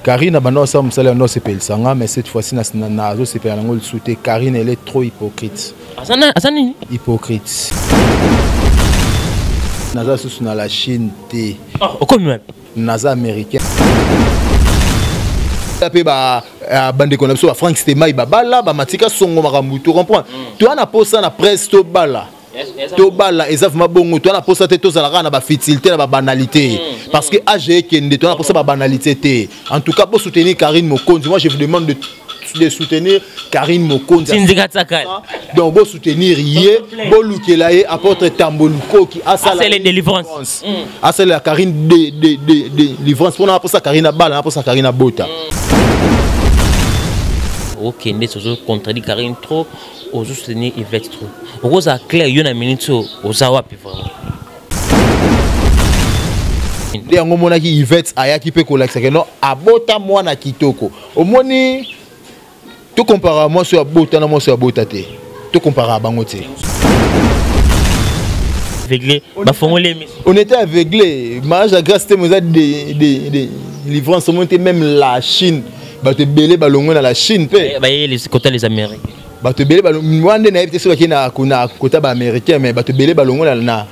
Karine abanda kosala mosala yango osepelisa nga, mais cette fois-ci nazosepela nango lisusu te. Karine, elle est trop hypocrite. Aza nini? Hypocrite. Naza susu na la Chine te. Oh, okomi wapi? Naza américain mpe. Bandeko na biso bafrank Stemai, babala bamatika songo makambo, to comprendre. Toya na posa na presse, tobala, tobala, eza vraiment bongo. Toya na posa te tozala kaka na bafutilité, na babanalité, parce que age ekende. Toya na posa babanalité te. En tout cas, bosoutenir Karine Mokonzi. Moi, je vous demande de soutenir Karine Mokonzi. Donc bosoutenir ye, bolukela ye apôtre Tambo Lukoki. Asala délivrance. Asalela Karine délivrance mpona aposa Karine abala, aposa Karine abota. Okende tozocontredire Karine trop, ozosoutenir Yvette trop. Okozala clair, yo na minute oyo oza wapi vraiment? Nde yango omonaki Yvette ayaki mpe kolakisaka no abota mwana kitoko. Omoni, tokompara mwasi oyo abota na mwasi oyo abota te, tokompara bango te. Aveuglé, bafongoli miso. On était aveuglé. Mariage ya Grâce te, eza délivrance. Omoni te, même la Chine, bato ebele balongwe na la Chine mpe. Baye kota les Américains. Bato ebele wana nde nayebi te soki bakei na kota baaméricain, mais bato ebele balongwe na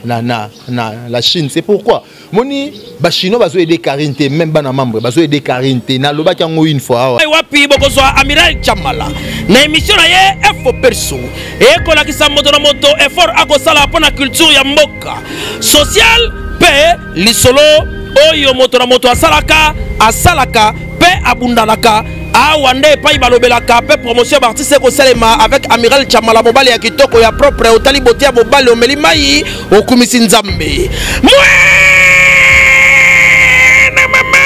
la Chine. C'est pourquoi moni bachinois bazoaider Karine te, même bana membre bazoaider Karine te. Nalobaki yango une fois awa. Wapi bokozwa Amiral Chamala na émission na ye Info Perso, ekolakisa moto na moto effort akosala mpo na culture ya mboka, social mpe lisolo oyo moto na moto asalaka, asalaka mpe abundanaka. Awa nde epai balobelaka mpe promotion ya baartiste ekosalema avec Amiral Chamala, mobali ya kitoko, ya propre. Otali bote ya mobali, omeli mai, okumisi Nzambe. Mwana mama,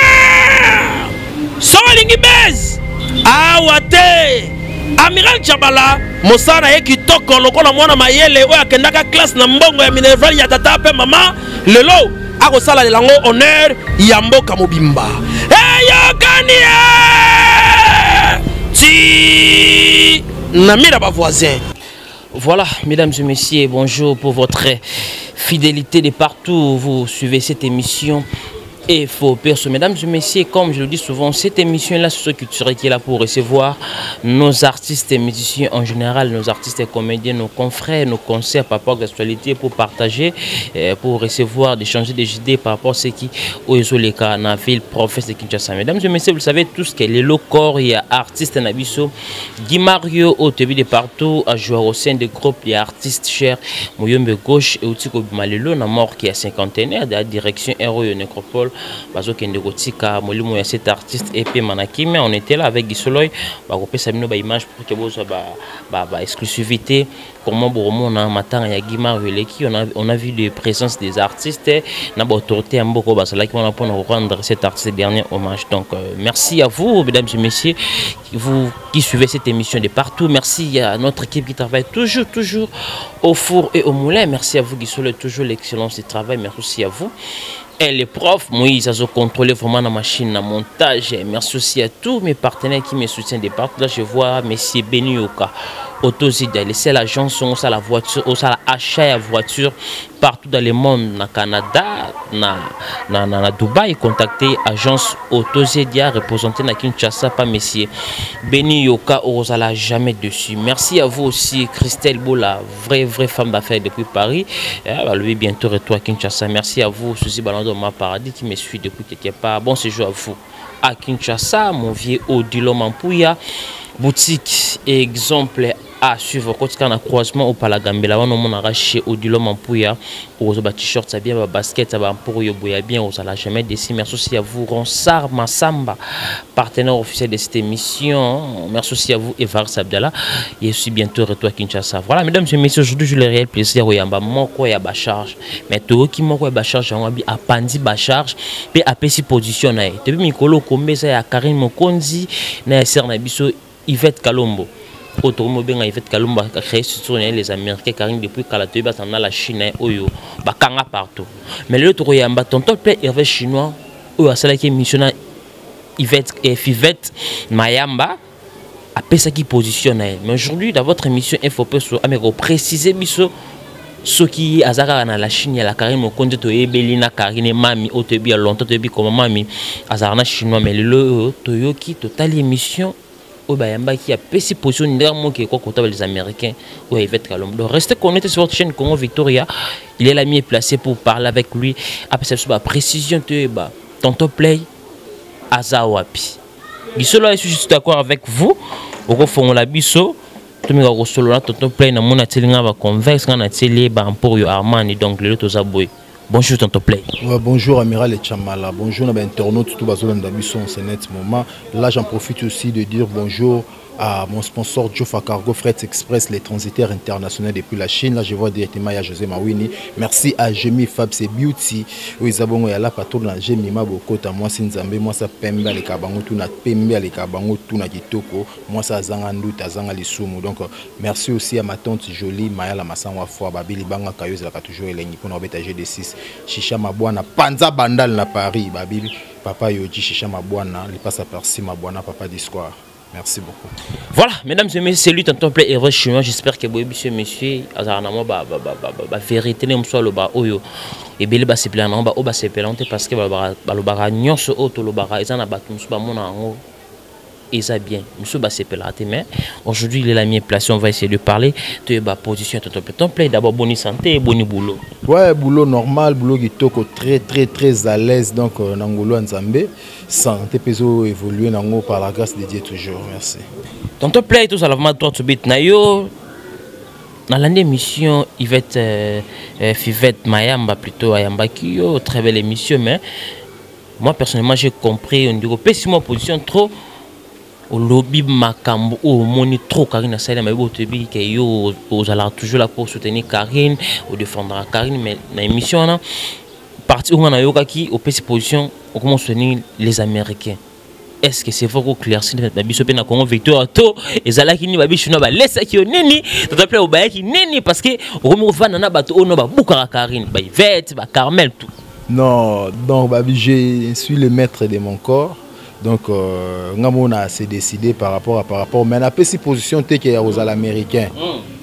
so olingi base awa te, Amiral Chabala, mosala na ye kitoko lokola mwana mayele oyo akendaka classe na mbongo ya minerval ya tata mpe mama. Lelo akosalela yango honneur ya mboka mobimba. Eyokani ti na mira bavoisin. Voilà, mesdames et messieurs, bonjour pour votre fidélité de partout où vous suivez cette émission Info Perso. Mesdames et messieurs, comme je le dis souvent, cette émission-là, socioculturelle qui est là pour recevoir nos artistes et musiciens en général, nos artistes et comédiens, nos confrères, nos concerts par rapport à l'actualité, pour partager, pour recevoir, d'échanger des idées par rapport à ce qui ezoleka dans la ville province de Kinshasa. Mesdames et messieurs, vous savez tous que les corps, il y a artiste na biso, Guy Mario, au début de partout, a joué au sein des groupes, il y a artistes chers, Mouyombe gauche et Outiko Malelo, na mort qui a cinquantenaire, de la direction Héros Nécropole, bazokende kotika molimo ya cet artiste epema na kimia. On était là avec Gisoloy, bakopesa bino ba image pour que bozwa ba exclusivité, comment bomona matanga ya Guy Mario eleki. On a vu de présence des artistes na ba autorité ya mboka bazalaki wana mpona rendre cet artiste dernier hommage. Donc merci à vous, mesdames et messieurs, vous qui suivez cette émission de partout. Merci à notre équipe qui travaille toujours, toujours au four et au moulin. Merci à vous qui sont toujours l'excellence du travail. Merci aussi à vous et les profs, Moïse a contrôlé vraiment la machine, la montage. Merci aussi à tous mes partenaires qui me soutiennent de partout. Là, je vois Monsieur Benioka, Autozida, c'est l'agence, on la voiture, on la achat ya voiture partout dans le monde, na Canada, na Dubaï. Contactez agence Autozedia, représentée na Kinshasa par Monsieur Beni Yoka, ozala jamais déçu. Merci à vous aussi, Christelle Bola, vraie, vraie femme d'affaires depuis Paris. Eh, bah, lui, bientôt retour à Kinshasa. Merci à vous, Suzy Balando, ma paradis, qui me suit depuis quelque part. Bon séjour à vous à Kinshasa, mon vieux Odilo Mampouya. Boutique exemple à suivre kotika na croisement au Palagambela wana, omonaka chez Odilo Mampuya, okozwa ba t-shirt ya bien, ba basket ya bampoko oyo boya bien, ozala jamais déçu. Merci aussi à vous, Ronsard Massamba, partenaire officiel de cette émission. Merci aussi à vous, Evaris Abdallah, et je suis bientôt retour à Kinshasa. Voilà, mesdames et messieurs, aujourd'hui j'ai le réel plaisir oyamba moko ya bacharge, mais toyoki moko ya bacharge yango abi apandi bacharge mpe apesi position na ye. Toyebi mikolo kombesa ya Karine Mokonzi na ya sœur na biso Yvette Kalombo, oyo tokomi obenga Yvette Kalombo acréé structure na ye les Américains. Karine, depuis kala toyebi azala na la Chine na ye oyo bakanga partout. Mais lelo tokoyamba tonton mpe Hervé Chinois oyo asalaki émission na Yvette et Fivette Mayamba, apesaki position na ye. Mais aujourd'hui, dans votre émission Info Peso, ameko préciser biso Soki aza kaka na la Chine ya la Karine Mokonzi, toyebeli na Karine mami oyo toyebi ya longtemps, toyebi koma mami azalaka na chinois. Mais lelo oyo toyoki, totali émission oyo bayambaki, apesi position ndenge moke ekwa kota les Américains oyo Yvette Kalombo. Donc restez connectés sur votre chaîne Congo Victoria, il est là mieux placé pour parler avec lui, apesa biso baprécision, toyeba Tonton Play aza wapi. Lisolo, je suis juste d'accord avec vous, okofongola biso, tomeka kosolola. Tonton Play, namoni atieli nga baconverse, nga natieli ye baemporio Armani. Donc lelo toza boye. Bonjour Tonton Play. Ouais, bonjour Amiral Chamala, bonjour na internaute tout bazolanda biso en ce net moment. Là, j'en profite aussi de dire bonjour à mon sponsor Jofa Cargo Freight Express, les transitaires internationaux depuis la Chine. Là, je vois directement il y a José Mawini. Merci à Jemi Fab, c'est Beauty. Oui, Zabongo ya la patron na Jemi Mabokota, moi c'est Nzambe, moi ça pembe les kabango tout na pembe les kabango tout na kitoko, moi ça zanga nduta zanga lisumu. Donc merci aussi à ma tante Jolie Maya la Masangwa Foi, Babili Banga Kayo la toujours elengi pour nous beta GD6, Chicha Mabwana, Panza Bandal na Paris, Babili Papa Yoji Chicha Mabwana, les passe par Si Mabwana, Papa d'Histoire. Merci beaucoup. Voilà, mesdames et messieurs, c'est lui Tonton Play Hervé Chinois. J'espère que vous avez monsieur, azarana ba ba ba ba ba vérité ne mso loba oyo. Ebele ba sepela na ba o ba sepela parce que ba ba lobaka nyonso oyo tolobaka eza na bato mosusu bamona yango eza bien, mosusu basepelaka te. Mais aujourd'hui il est la mieux placé, on va essayer de parler de ba position. Tonton Play, Tonton Play, d'abord bonne santé, bon boulot? Ouais, boulot normal, boulot kitoko, très très très à l'aise. Donc na ngolo Nzambe, santé peso évoluer nango par la grâce de Dieu toujours. Merci. Tonton Play, tout ça vraiment droit to bit na yo. Dans l'année émission Yvette Fivette Mayamba plutôt Ayambaki yo, très belle émission, mais moi personnellement j'ai compris, on dit que moi position trop olobi makambo oyo omoni trop Karine asali mayebi otoyebi ke yo ozalaka toujours là pour soutenir Karine, odéfendra Karine. Mais na émission wana, parti oyo nga nayokaki, opesi position okoma soutenir les Américains. Est-ce que c'est vrai? Koéclaircir na biso mpe na Congo Victoire to ezalaki nini? Babiso na balesaki yo nini? Tata mpe obayaki nini? Parce que okomi kovanda na bato oyo no babukaka Karine, baIvette, baCarmel, tout. Non, donc babi, je suis le maître de mon corps. Donc nga mona s'est décidé par rapport, mais napesi position te ke ya kozala américain.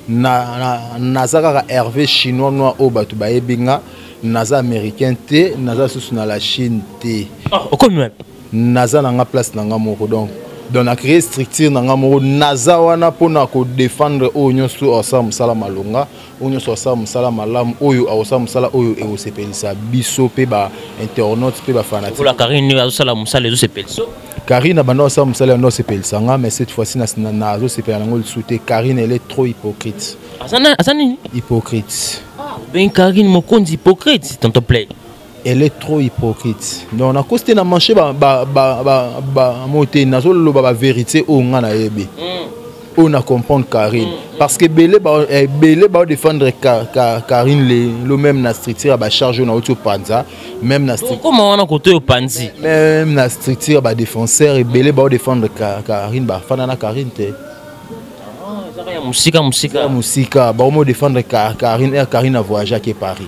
Naza kaka Hervé Chinois noir oyo bato bayebi nga. Naza américain te, naza susu na la Chine te. Oh, okomi wapi? Naza na nga place na nga moko. Donc na créer structure na nga moko. Naza wana mpona kodéfendre oyo nyonso asala mosala malonga, oyo nyonso asala mosala malamu, oyo akosala mosala oyo ekosepelisa biso mpe bainternaute mpe bafanatique. Lokola Karine azosala mosala ezosepelisa. Karine abanda kosala mosala yango osepelisa nga, mais cette fois-ci nazosepela nango lisusu te. Karine, elle est trop hypocrite. Aza nini? Hypocrite. Ben Karine Mokonzi hypocrite, Tonton Play? Elle est trop hypocrite. Donc nakosi te na marché mo te, nazoloba bavérité oyo nga nayebi, oyo na comprendre Karine, parce que ebele baodéfendre Karine lelo, même na structure ya bacharge oyo nauti opanza, même na Koma wana koto oyo panzi. Même na structure ya badéfenseur, ebele baodéfendre Karine, bafanda na Karine te. Ezaka ya mosika mosika. Ya mosika, baomo défendre Karine ere Karine avoyage ake Paris,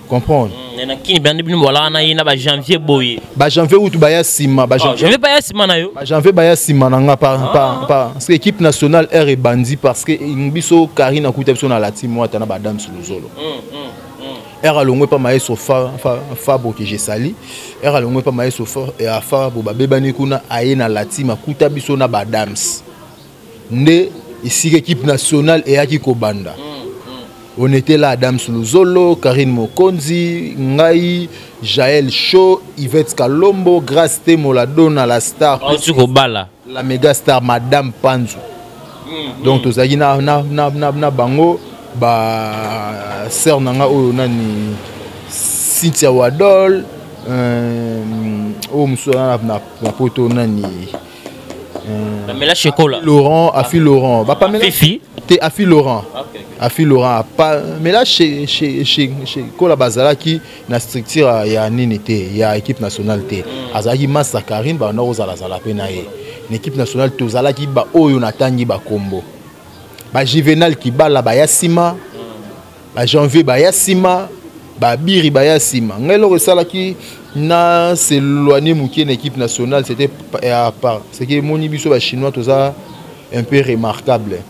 comprendre? Na kini bandi bino bolaka na ye na bajanvier boye. Bajanvier utu baya nsima. Janvier baya nsima na yo. Bajanvier baya nsima na nga parce que équipe nationale ere ebandi, parce que biso Karine akuta biso na lati mwata na badame Luzolo. Ere alongwe mpa maestro Fabo ke jesali, ere alongwe mpa maestro ya Fabo, babebani kuna, aye na latima akuta biso na badams nde esika équipe nationale eyaki kobanda. On était là, Adams Luzolo, Karine Mokonzi, ngai, Jaël Shaw, Yvette Kalombo, Grace Temo, la star. Auti kobala. La méga star, Madame Panzu. Donc tozalaki na bango, ba sœur na nga oyo nani, Cynthia Wadol, oyo mosusu aza na poto nani? Pamela Shekola. Laurent, Afi Laurent, bapamela. Fifi. Te, Afi Laurent. Afi Laurent, Pamela Shekola bazalaki na structure ya nini te, ya équipe nationale te. Azalaki masa Karine, banda kozalazala mpe na ye na équipe nationale. Tozalaki baoyo natangi bakombo, bajuvenal Kibala baya nsima, bajanvier baya nsima, babiri baya nsima. Ngai eloko esalaki na s'éloigner moke na équipe nationale, c'était à part ce que emoni biso bachinois toza un peu remarquable.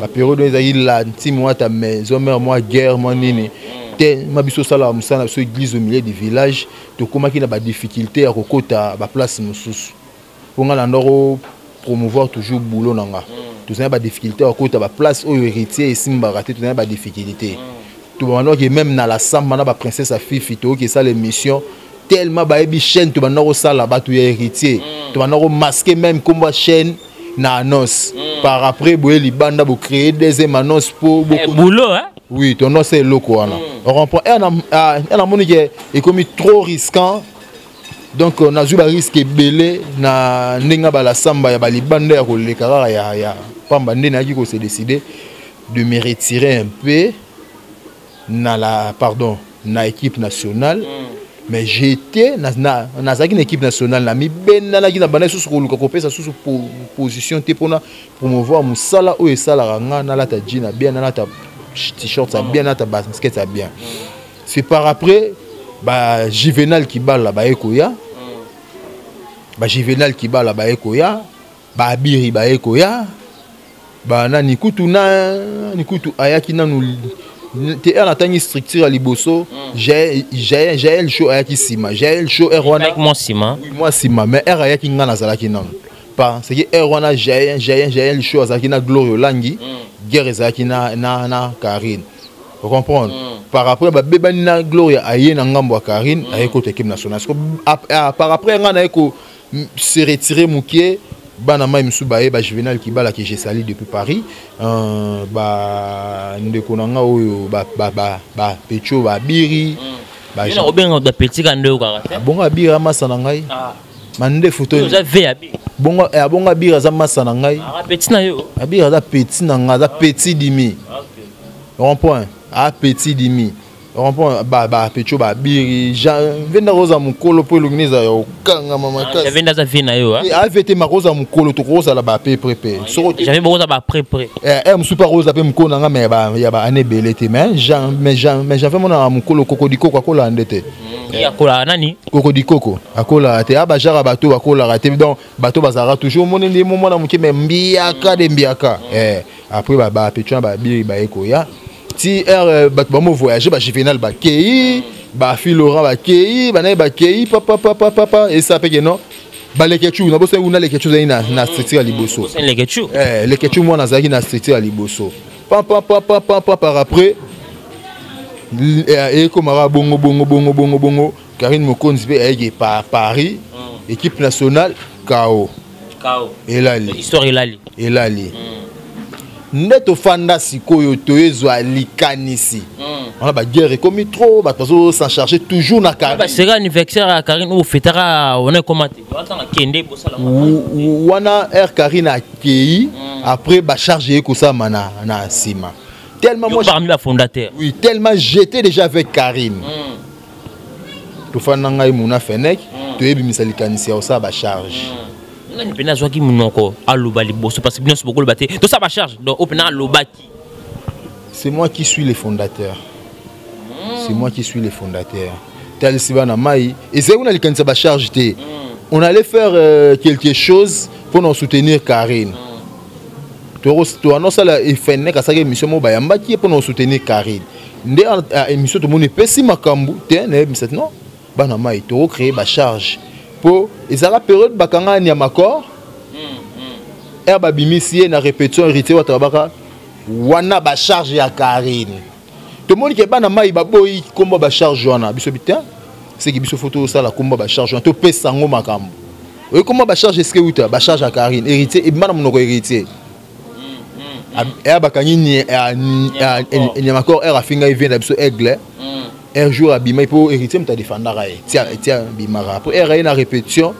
Baperiode oyo ezalaki la ntime wata maison mare, mwa guerre, mwa nini te, ma biso osalaka mosala na biso église au milieu du village. Tokomaki na badifficulté ya kokota baplace mosusu, mpo ngai na ndako promouvoir toujours boulot na nga. Tozali na badifficulté ya kokota baplace oyo héritier esimbaka te, tozali na badifficulté. Tobandaki même na la samba na baprincesse ya Fifi, toyoki esala émission tellement bayebi chaîne tobanda kosala bato ya héritier. Tobanda komasquer même nkombo ya chaîne na annonce. Par après boye libanda bocréer deuxième annonce po Eh, boulot, hein? Oui, tondose eloko wana. On comprend, e namoni ke ekomi trop risquant, donc nazwi barisque ebele na ndenge balasamba ya balibanda ya koleka kaka ya pamba. Nde nayaki kose décider de me retirer un peu na la, pardon, na équipe nationale. Mais j'étais nazalaki na équipe nationale, na mibendanaki na banda lisusu koluka kopesa susu position te mpona promouvoir mosala oyo esalaka nga nalata jean ya bien, nalata t-shirt ya bien, nalata basket ya bien. C'est par après ba Juvenal Kibala baye koya, ba Juvenal Kibala baye koya, baabiri baye koya, banani kutu nani kutu ayaki nanu te. Ere natangi structure ya liboso, Jael Show ayaki nsima. Jael Show ere wana mwa nsima. Oui, mwa nsima, mais ere ayaki, nga nazalaki nanu, parce que ere wana Jael Show azalaki na Gloire Olangi, guerre ezalaki na Karine, comprendre. Par après babebani na Gloria, aye na ngambo ya Karine, aye kota équipe nationale. Par après nga naye ko se retirer mokie, bana mai mosusu baye, bajuvenal Kibala ke je sali depuis Paris, bandeko na nga oyo bapecho, babiri. Obenga bapeti ka nde okaka te. Bongo Abiri amasa na ngai mandefu to. Oza ve abi. Bongo abongo Abiri aza masa na ngai. Petit na yo. Abiri aza petit na ngai, aza petit dimi rond point, a petit dimi rond point. Bapecho, babiri, venda koza mokolo mpo elongi eza ya kokangama makasi. Venda aza ve na yo. Ave te, makoza mokolo, tokozala baprès mpe. Jamais bokoza baprès près. Mosusu mpe akoza mpe mokolo na nga, mais ya baane ebele te. Mais Janvier monaka mokolo kokodikoko akolaka nde te. Akolaka nani? Kokodikoko akolaka te, abajara bato bakolaka te. Donc bato bazalaka toujours omoni nde mo mwana moke, mais mbiaka de mbiaka. Après bapecho na babiri baye koya ti ere bato bamo voyage, bajuvenal bakei, bafi Laurent bakei, banaye bakei, papapapapapa esa mpe ke non, balekechu na bosani kuna. Lekechu azalaki na structure ya liboso. Lekechu. Lekechu mwana azalaki na structure ya liboso, pampapapapapa. Par après ekomaka bongo bongo bongo bongo bongo, Karine Mokonzi mpe ayeki pa Paris, équipe nationale kao. Elali. Histoire elali. Elali nde tofanda sikoyo, toyezwa likanisi wana, baguerre ekomi trop, bato bazo s'en charger toujours na Karine. Baseka anniversaire ya Karine oyo ofetaka wana ekoma te, watanga kende bosala. Wana aire Karine akei, après bacharge ye kosalama na nsima tellement moi parmi la fondateur. Oui, tellement j'étais déjà avec Karine. Tofanda ngai muna fenek, toyebimisa likanisi ya kosala bacharge. Nani mpena azwaki monoko aloba liboso? Parce que bino nyonso bokoloba te tosala bacharge, donc oyo mpena alobaki? C'est moi qui suis le fondateur, c'est moi qui suis le fondateur. Talisi bana mai ezali kuna likanisa bacharge te. On allait faire quelque chose pour nous soutenir Karine. Toanosala efenek, asalaki émission moko, bayambaki ye mpona soutenir Karine. Nde émission tomoni epesi makambo te, nayebisa te non, bana mai, tokocréer bacharge mpo ezalaka période bakanga Niamakor, ere babimisi ye na répétition, héritier wata baka wana bacharge ya Karine. Tomoni ke bana mai baboyi kombo bacharge wana. Biso bi te, seki biso fo tosala kombo bacharge wana, topesa yango makambo oyo kombo bacharge eske uta bacharge ya Karine, héritier ebima na monoko héritier eya bakangi Niamakor, ere afingai vie na biso aigle. Un jour abimai mpo héritier moto adefendaka ye tia abimaka mpo ere aye na répétition,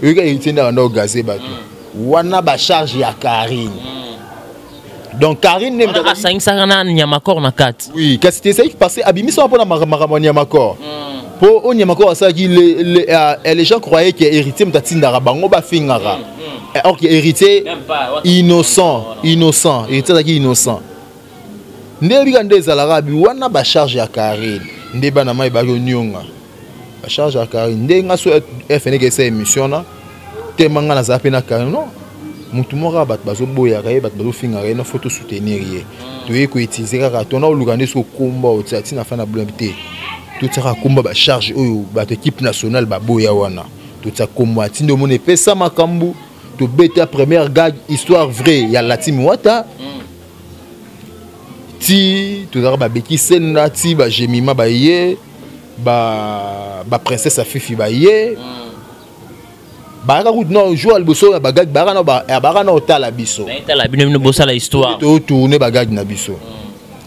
oyoki héritier nde abanda ogaze bato wana bacharge ya Karine. Donc Karine nde asangisaka na Nyamakor na kati. Oui, kasi te, ezalaki parce abimisaka mpona makambo ya Nyamakor, mpo oyo Nyamakor asalaki, les gens croyaient que héritier moto atindaka bango bafingaka, or que héritier innocent, innocent, héritier azalaki innocent. Nde ebika nde ezalaka bi wana bacharge ya Karine, nde bana mai baki onionga bacharge ya Karine. Nde nga so efeneke esa émission na tema, nga nazala mpe na Karine, non. Motu moko kaka bato bazoboyaka ye, bato bazofingaka ye, na faut tosoutenir ye. Toye koutiliser kaka tona oluka nde soki okomba otia ntina fa na blame te. Totiaka komba bacharge oyo bato équipe nationale baboya wana, totia kombo atindi omona epesa makambo. Tobeta première gag, histoire vraie ya Latimi Wata, ti tozalaka babeki senda, ti bajemima baye, baprincesse afifi baye, bayaka kutu no jour ya liboso ya bagag, bayaka na otala biso. Tala bino, bino bosala histoire. Totourne bagag na biso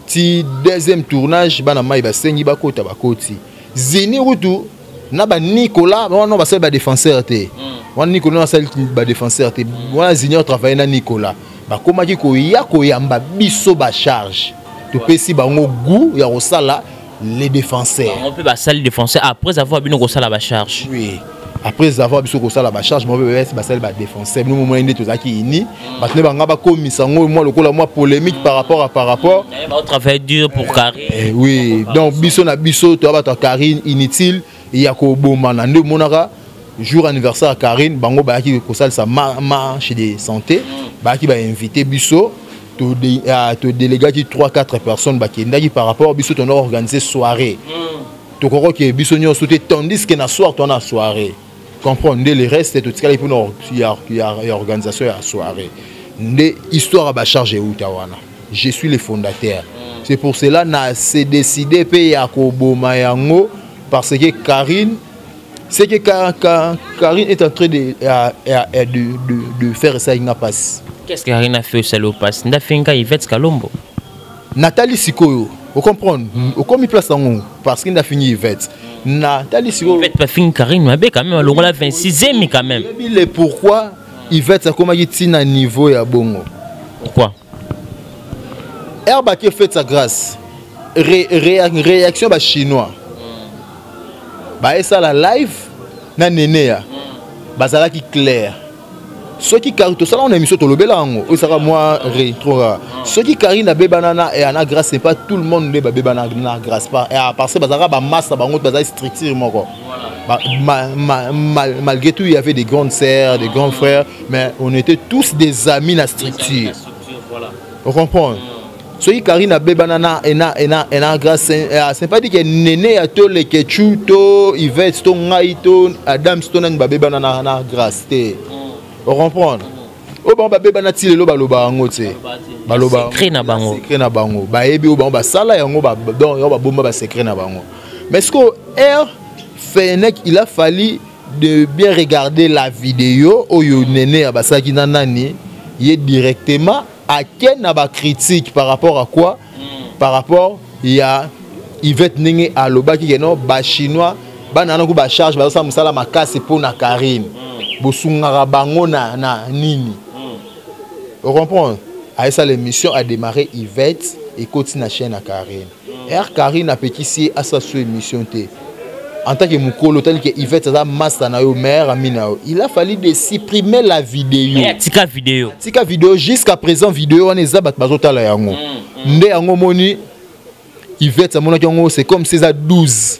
ti deuxième tournage, bana mai basengi bakota, bakoti zini kutu na banikola wana basali badéfenseur te wana. Nicolas basali badéfenseur te wana, Zinior travaille na Nicolas. Bakomaki koya koyamba biso bacharge, topesi bango goût ya kosala les défenseurs. Bango mpe basali défenseur après avoir bino kosala bacharge. Oui, après avoir biso kosala bacharge, bango mpe basali badéfenseur. Bino momona nde tozalaki ini bato nde banga bakomisa yango mwa lokola mwa polémique par rapport. Baotravaille dur pour Karine. Eh, oui, donc biso na biso toya bato ya Karine, inutile ya kobomana. Nde omonaka jour anniversaire ya Karine, bango bayaki kosalisa marche de santé, bayaki bainvite biso, todélégaki 3 4 personnes bakendaki. Par rapport biso tona organiser soirée, tokokoki biso nyonso te, tandis que na soir toa na soirée, comprendre nde le reste totikali mpona ya organisation ya soirée. Nde histoire ya bacharge euta wana. Je suis le fondateur, c'est pour cela na se décidé mpe ya koboma yango, parce que Karine, c'est que Karine est en train de faire ça, il passe. Qu'est-ce que Karine a fait au passe? Ndafinga Yvette Kalombo. Nathalie sikoyo, ocomprendre, okomi place yango parce que ndafingi Yvette. Nathalie sikoyo. Yvette bafingi Karine mabe quand même, alongola 26e quand même. Yebi le pourquoi Yvette akomaki ntina niveau ya bongo? Pourquoi? Herbaki fait sa grâce, réaction bachinois baesala live na Neneya, bazalaki clair. Soki tosala na émission, tolobela yango oyo esaka mwa rétro. Soki Karine abebana na na Grâce, c'est pas tout le monde nde babebana na Grâce, parce que bazalaka bamasa, bango bazali structure moko. Malgré tout, il y avait des grandes sœurs, des grands frères, mais on était tous des amis na structure, on comprend. Soki Karine abebana na ena ena ena Grâce, c'est pas dit que Nene ya to Lekechu to Yvette to ngai to Adams to nani babebana na Grâce te, on comprendre. Oyo bango babebana ti lelo baloba yango te, baloba secret na bango. Secret na bango, bayebi oyo bango basala yango, donc yango babomba basecret na bango. Mais ce que r Fenek, il a fallu de bien regarder la vidéo oyo Nene abasalaki na nani ye directement ake na bacritique. Par rapport à quoi? Par rapport ya Yvette, ndenge alobaki ke non, bachinois bana wana ku bacharge bazosala mosala makasi mpo na Karine, bosungaka bango na nini, ocomprendre. Ayesala émission, adémarré Yvette, ekoti na chaîne ya Karine. R Karine apekisi ye asala so émission te. En tant que mokolo, otali ke Yvette aza master na yo, meilleur ami na yo, il a fallu de supprimer la vidéo. Atika vidéo. Tika vidéo. Jusqu'à présent vidéo wana eza, bato bazotala yango. Nde yango omoni Yvette amonaki yango, c'est comme si eza 12.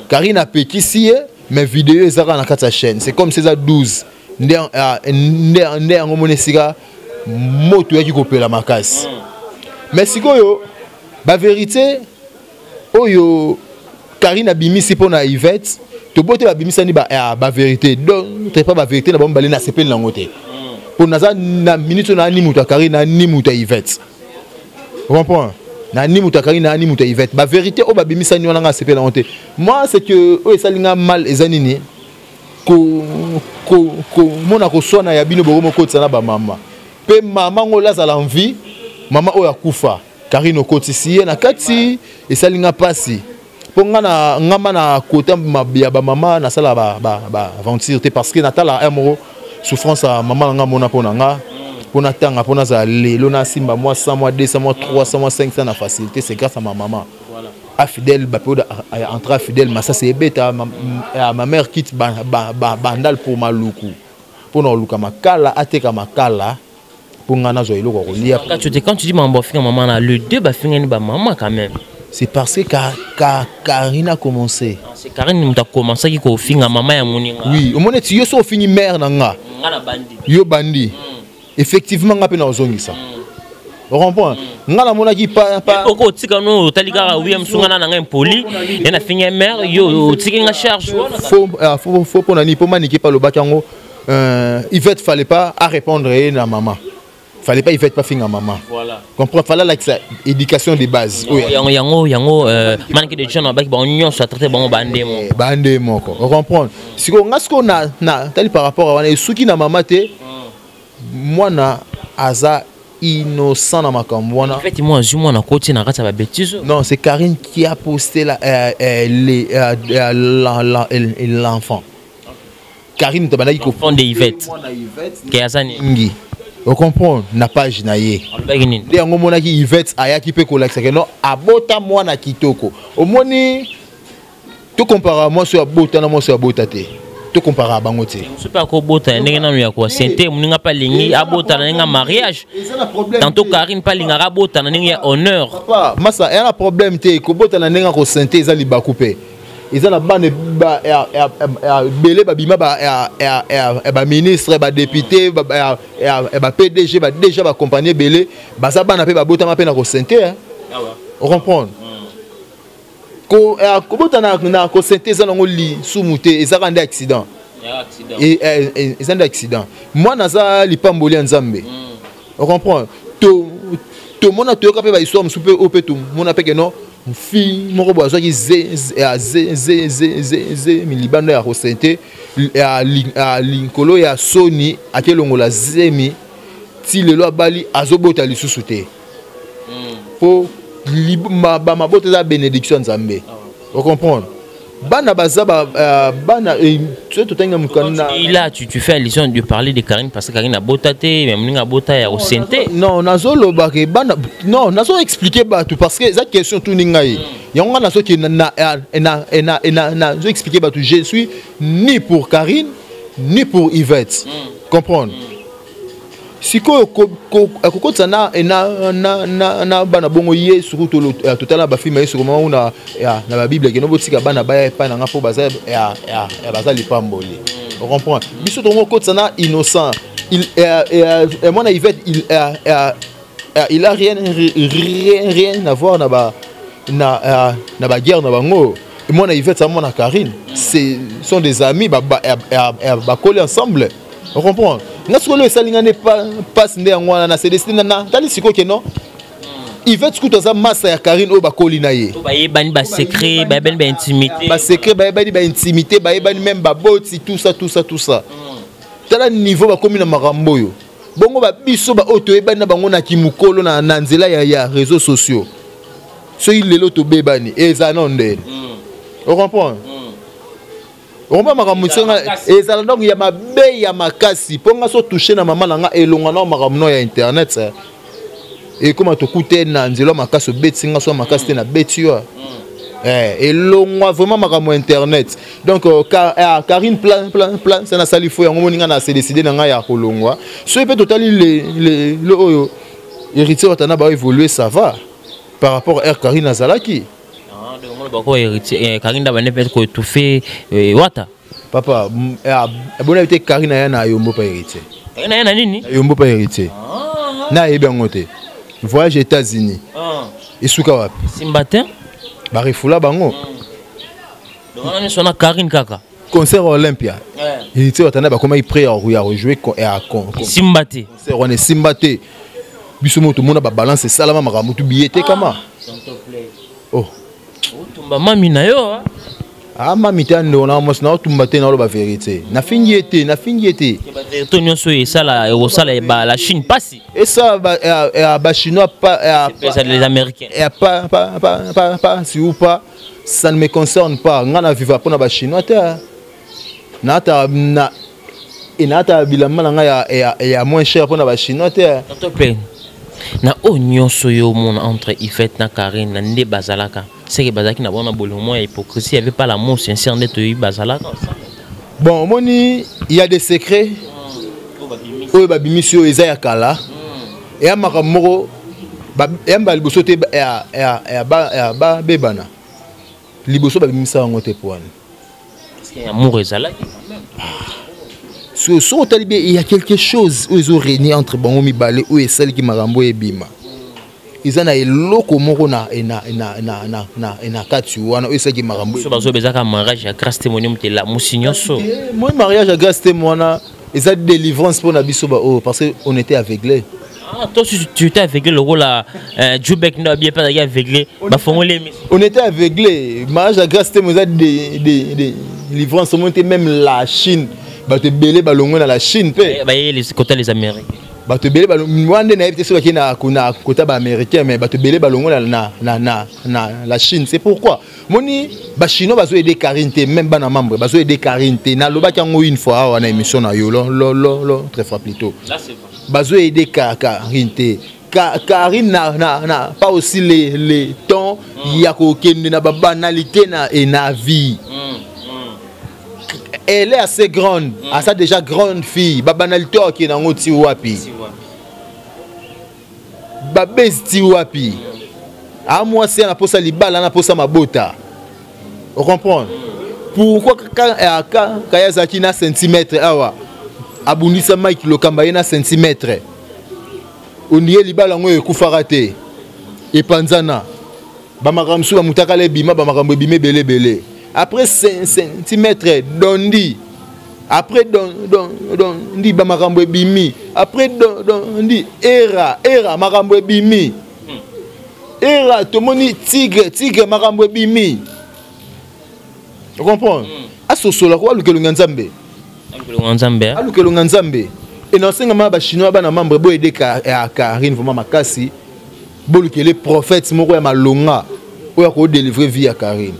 Karine apekisi ye, mais vidéo eza kaka na kati ya chaîne, c'est comme si eza 12. Nde yango omoni esika moto oyaki kopela makasi. Mais sikoyo bavérité oyo Karine abimisi mpo na Yvette, toboyi te, babimisani bavérité. Donc te pas bavérité na bango mibale, nasepeli nango te, mpo naza na minute oyo naa ni moto ya Karine na ni moto ya Yvette, comprend, na ni moto ya Karine na ni moto ya Yvette. Bavérité oyo babimisani wana, nga asepeli nango te. Moi, c'est que oyo esali nga mal eza nini? Komona koswana ya bino, bokomokotisa na bamama mpe mama ngo oyo azala envie, mama oyo akufa, Karine okotisi ye na kati, esali nga mpasi. Mpo nga na ngamba na kota ya bamama, nasala baaventure te, parce que natala un moko souffrance ya mama na nga, mona mpo na nga, mpo natanga, mpo nazala lelo, nasimba mwa 100, mwa 200, mwa 300, mwa 500 na facilité, c'est grâce à ma maman afidèle. Bapériode entrée afidèle, masasi ebeta, ma mère quitte Bandal pour Maluku mpona koluka makala, ateka makala mpo ngai nazwa eloko ya kolia. Quand tu dis mambo afinga mama na le deux, bafingani bamama quand même. C'est parce que Karine a commencé. C'est Karine moto akomansaki kofinga mama ya moninga. Oui, omoni eti yo so ofingi mare na nga. Yo bandi. Effectivement, nga mpe na ozongisa. Ocomprendre? Nga namonaki pa pa oko otika no otali kaka William Sungana na nga impoli ya na finga mère, yo otiki nga charge wana. Faux, faux. Mpo na nini? Mpo Manike mpe alobaki yango, Yvette fallait pas à répondre ye na mama, fallait pas Yvette pas finga mama. Voilà. Comprendre, fallait alakisa éducation de base oyo. Yango Manike de John abaki bango nyonso, atraite bango bandemo. Bande moko, ocomprendre? Sikoyo nga sikoyo na tali par rapport a wana, esuki na mama te, mwana aza innocent na makambo wana. En fait, moi azwi mwana koti na kati ya babêtises. Non, c'est Karine qui a posté la, les, l'enfant. Karine tabandaki ko Enfant de Yvette. Mwana Yvette ke aza nini? Ngi. Ocomprendre, na page na ye. Alobaki nini? Nde yango omonaki Yvette ayaki mpe kolakisaka no abota mwana kitoko. Omoni, tokompara mwasi oyo abota na mwasi oyo abota te, tokompara bango te. Mosu mpe akobota na ndenge nanu ya koasente, moninga mpe alingi abota na ndenge ya mariage. Eza na problème tantôt te. Karine mpe alingaka abota na ndenge ya honneur. Papa masa, eya na problème te. Kobota na ndenge ya kosente eza libaku mpe eza na bana ebele babima baministre, badéputé, baPDG, baDG, bacompagnie ebele baza bana mpe babotama mpe na kosente. Ocomprendre? Kobota na kosente eza nango lisumu te, ezaka nde accident, eza nde accident. Mwana aza lipamboli ya Nzambe, ocomprendre? Tomona, toyoka mpe bahistoire mosusu mpe oyo mpe tomona mpe ke non, fille moko boye azwaki ze milibanda ya kosente, likolo ya soni akelongola zemi. Ti lelo abali, azobota lisusu te, mpo bamabota eza bénédiction ya Nzambe, ocomprendre? Bana baza bana soki totangi mokanda. Là, tu fais allusion de parler de Karine parce que Karine abota te, mais moninga abota ya kosente. Non, nazoloba ke bana, non, nazo expliquer bato parce que eza question tuni ngai yango. Nga nazoki nazo expliquer bato, je suis ni pour Karine ni pour Yvette, comprendre? Sikoyo kokotisa na bana bongo ye, surtout totala bafilme ye sukoma na babible keno botika bana baya epai na nga mpo baza lipamboli, ocomprendre? Biso tongo kokotisa na innocent. Mwana Yvette, il a rien, rien, rien à voir na baguerre na bango. Mwana Yvette sa mwana Karine, ce sont des amis, bakoli ensemble, on comprend? Nga sikoyo esali nga nde mpasi nde yango wana na se décide na tali sikoyo ke non, Yvette kutu aza masa ya Karine oyo bakoli na ye. Bayebani basecret, bayebani baintimité. Basecret bayebani, baintimité bayebani, même baboti, tout ça, tout ça, tout ça. Tala niveau bakomi na makambo oyo bongo, babiso baoyo toyebani na bango na kimokolo na nzela ya réseaux sociaux, soki lelo tobebani ezala nano ndeni, ocomprendre? Okomba makambo nsenga ezala donc ya mabe ya makasi mpo nga so touche na mama na nga elonga na makambo no ya internet ekóma tokute na nzela makasi, obeti nga so makasi te, nabeti yo elongwa vraiment makambo ya internet. Donc Karine plan plan plan se nasali fo yango moni nga na se décide na ngai ya kolongwa. Soki mpe totali le oyo Héritier Watana baévolue, ça va par rapport à Karine azalaki. Bako Héritier, Karine da bande peut-être koétouffer Wata. Papa abona te, Karine aya na ayombo pa Héritier. Karine aya na nini? Ayombo pa Héritier, na ayebi yango te. Voyage États-Unis esuka wapi? Simba te. Barefula bango. Donc wana nyonso wana Karine kaka. Concert Olympia, Héritier Watana bakomaki prêt ya rejouer. Simba te. Concert wana esimba te. Biso mo tomona babalance esalama, makambo tu biye tekama. Oh, otumba mami na yo. Ah, mami te, andeko na mwasi naotumba te, naoloba vérité, nafingi ye te, nafingi ye te. Bavérité nyonso oyo esala, ekosala la Chine mpasi. Esala bachinois. Les Américains. Pasi ou pas, ça ne me concerne pas. Nga na viva mpona bachinois te. Naata na naata bilamba na ngai ya moins cher mpona bachinois te. Mpe na oyo nyonso oyo omona entre Yvette na Karine, na nde bazalaka seke bazalaki na bona bolingo moko ya hypocrisie, y avait pas l'amour sincère nde toyebi bazalaka. Bon, omoni, il y a des secrets oyo babimisi oyo eza ya kala, eya makambo moko eyamba liboso te babebana liboso, babimisa yango te po wana. Amour ezalaki. So soki otali bien, il y a quelque chose oyo ezo régner entre bango mibale, oyo esaliki makambo oyo ebima. Eza na eloko moko na kati wana oyo esaliki makambo. So bazoba ezaka mariage ya Grâce Temo moto elamusi nyonso. Moi, mariage ya Grâce Temo wana eza délivrance mpona biso baoyo, parce que on était aveuglé. Ah, toi aussi tu étais aveuglé lokola Jubek ndo abie mpe azalaki aveuglé, bafongoli ye miso. On était aveuglé. Mariage ya Grâce Temo eza délivrance. Omoni te, même la Chine, bato ebele balongwe na la Chine mpe. Baye kota les Américains. Bato ebele wana nde nayebi te soki bakei na kota baaméricain, mais bato ebele balongwe na la Chine. C'est pourquoi moni bachinois bazoaider Karine te, même bana membre bazoaider Karine te. Nalobaki yango une fois awa na émission na yo, lo très fois plutôt. Bazoaider Karine te. Karine na pas aussi les temps ya kokende na babanalité na vie. Elle est assez grande, asa déjà grande fille. Babanalité okende yango ti wapi? Babesi ti wapi? Amwasi na posa libala, na posa mabota, ocomprendre pourquoi? Kaya azalaki na centimètre awa, abundisa Mike Lokamba ye na centimètre. Ondie libala yango ekufaka te, epanzana. Bamakambo mosusu bamutakala ebima, bamakambo ebima ebele ebele. Après centimètre, dondi. Après dondi, bamakambo ebimi. Après dondi, era era, makambo ebimi. Era, tomoni tigre tigre, makambo ebimi. Ocomprendre? Asosola ko aluka elongi ya Nzambe. Nzambe. Aluka elongi ya Nzambe. E nasengama bachinois, bana membre, boaider Karine vraiment makasi. Bolukele prophète moko ya malonga oyo akodélivre vie ya Karine,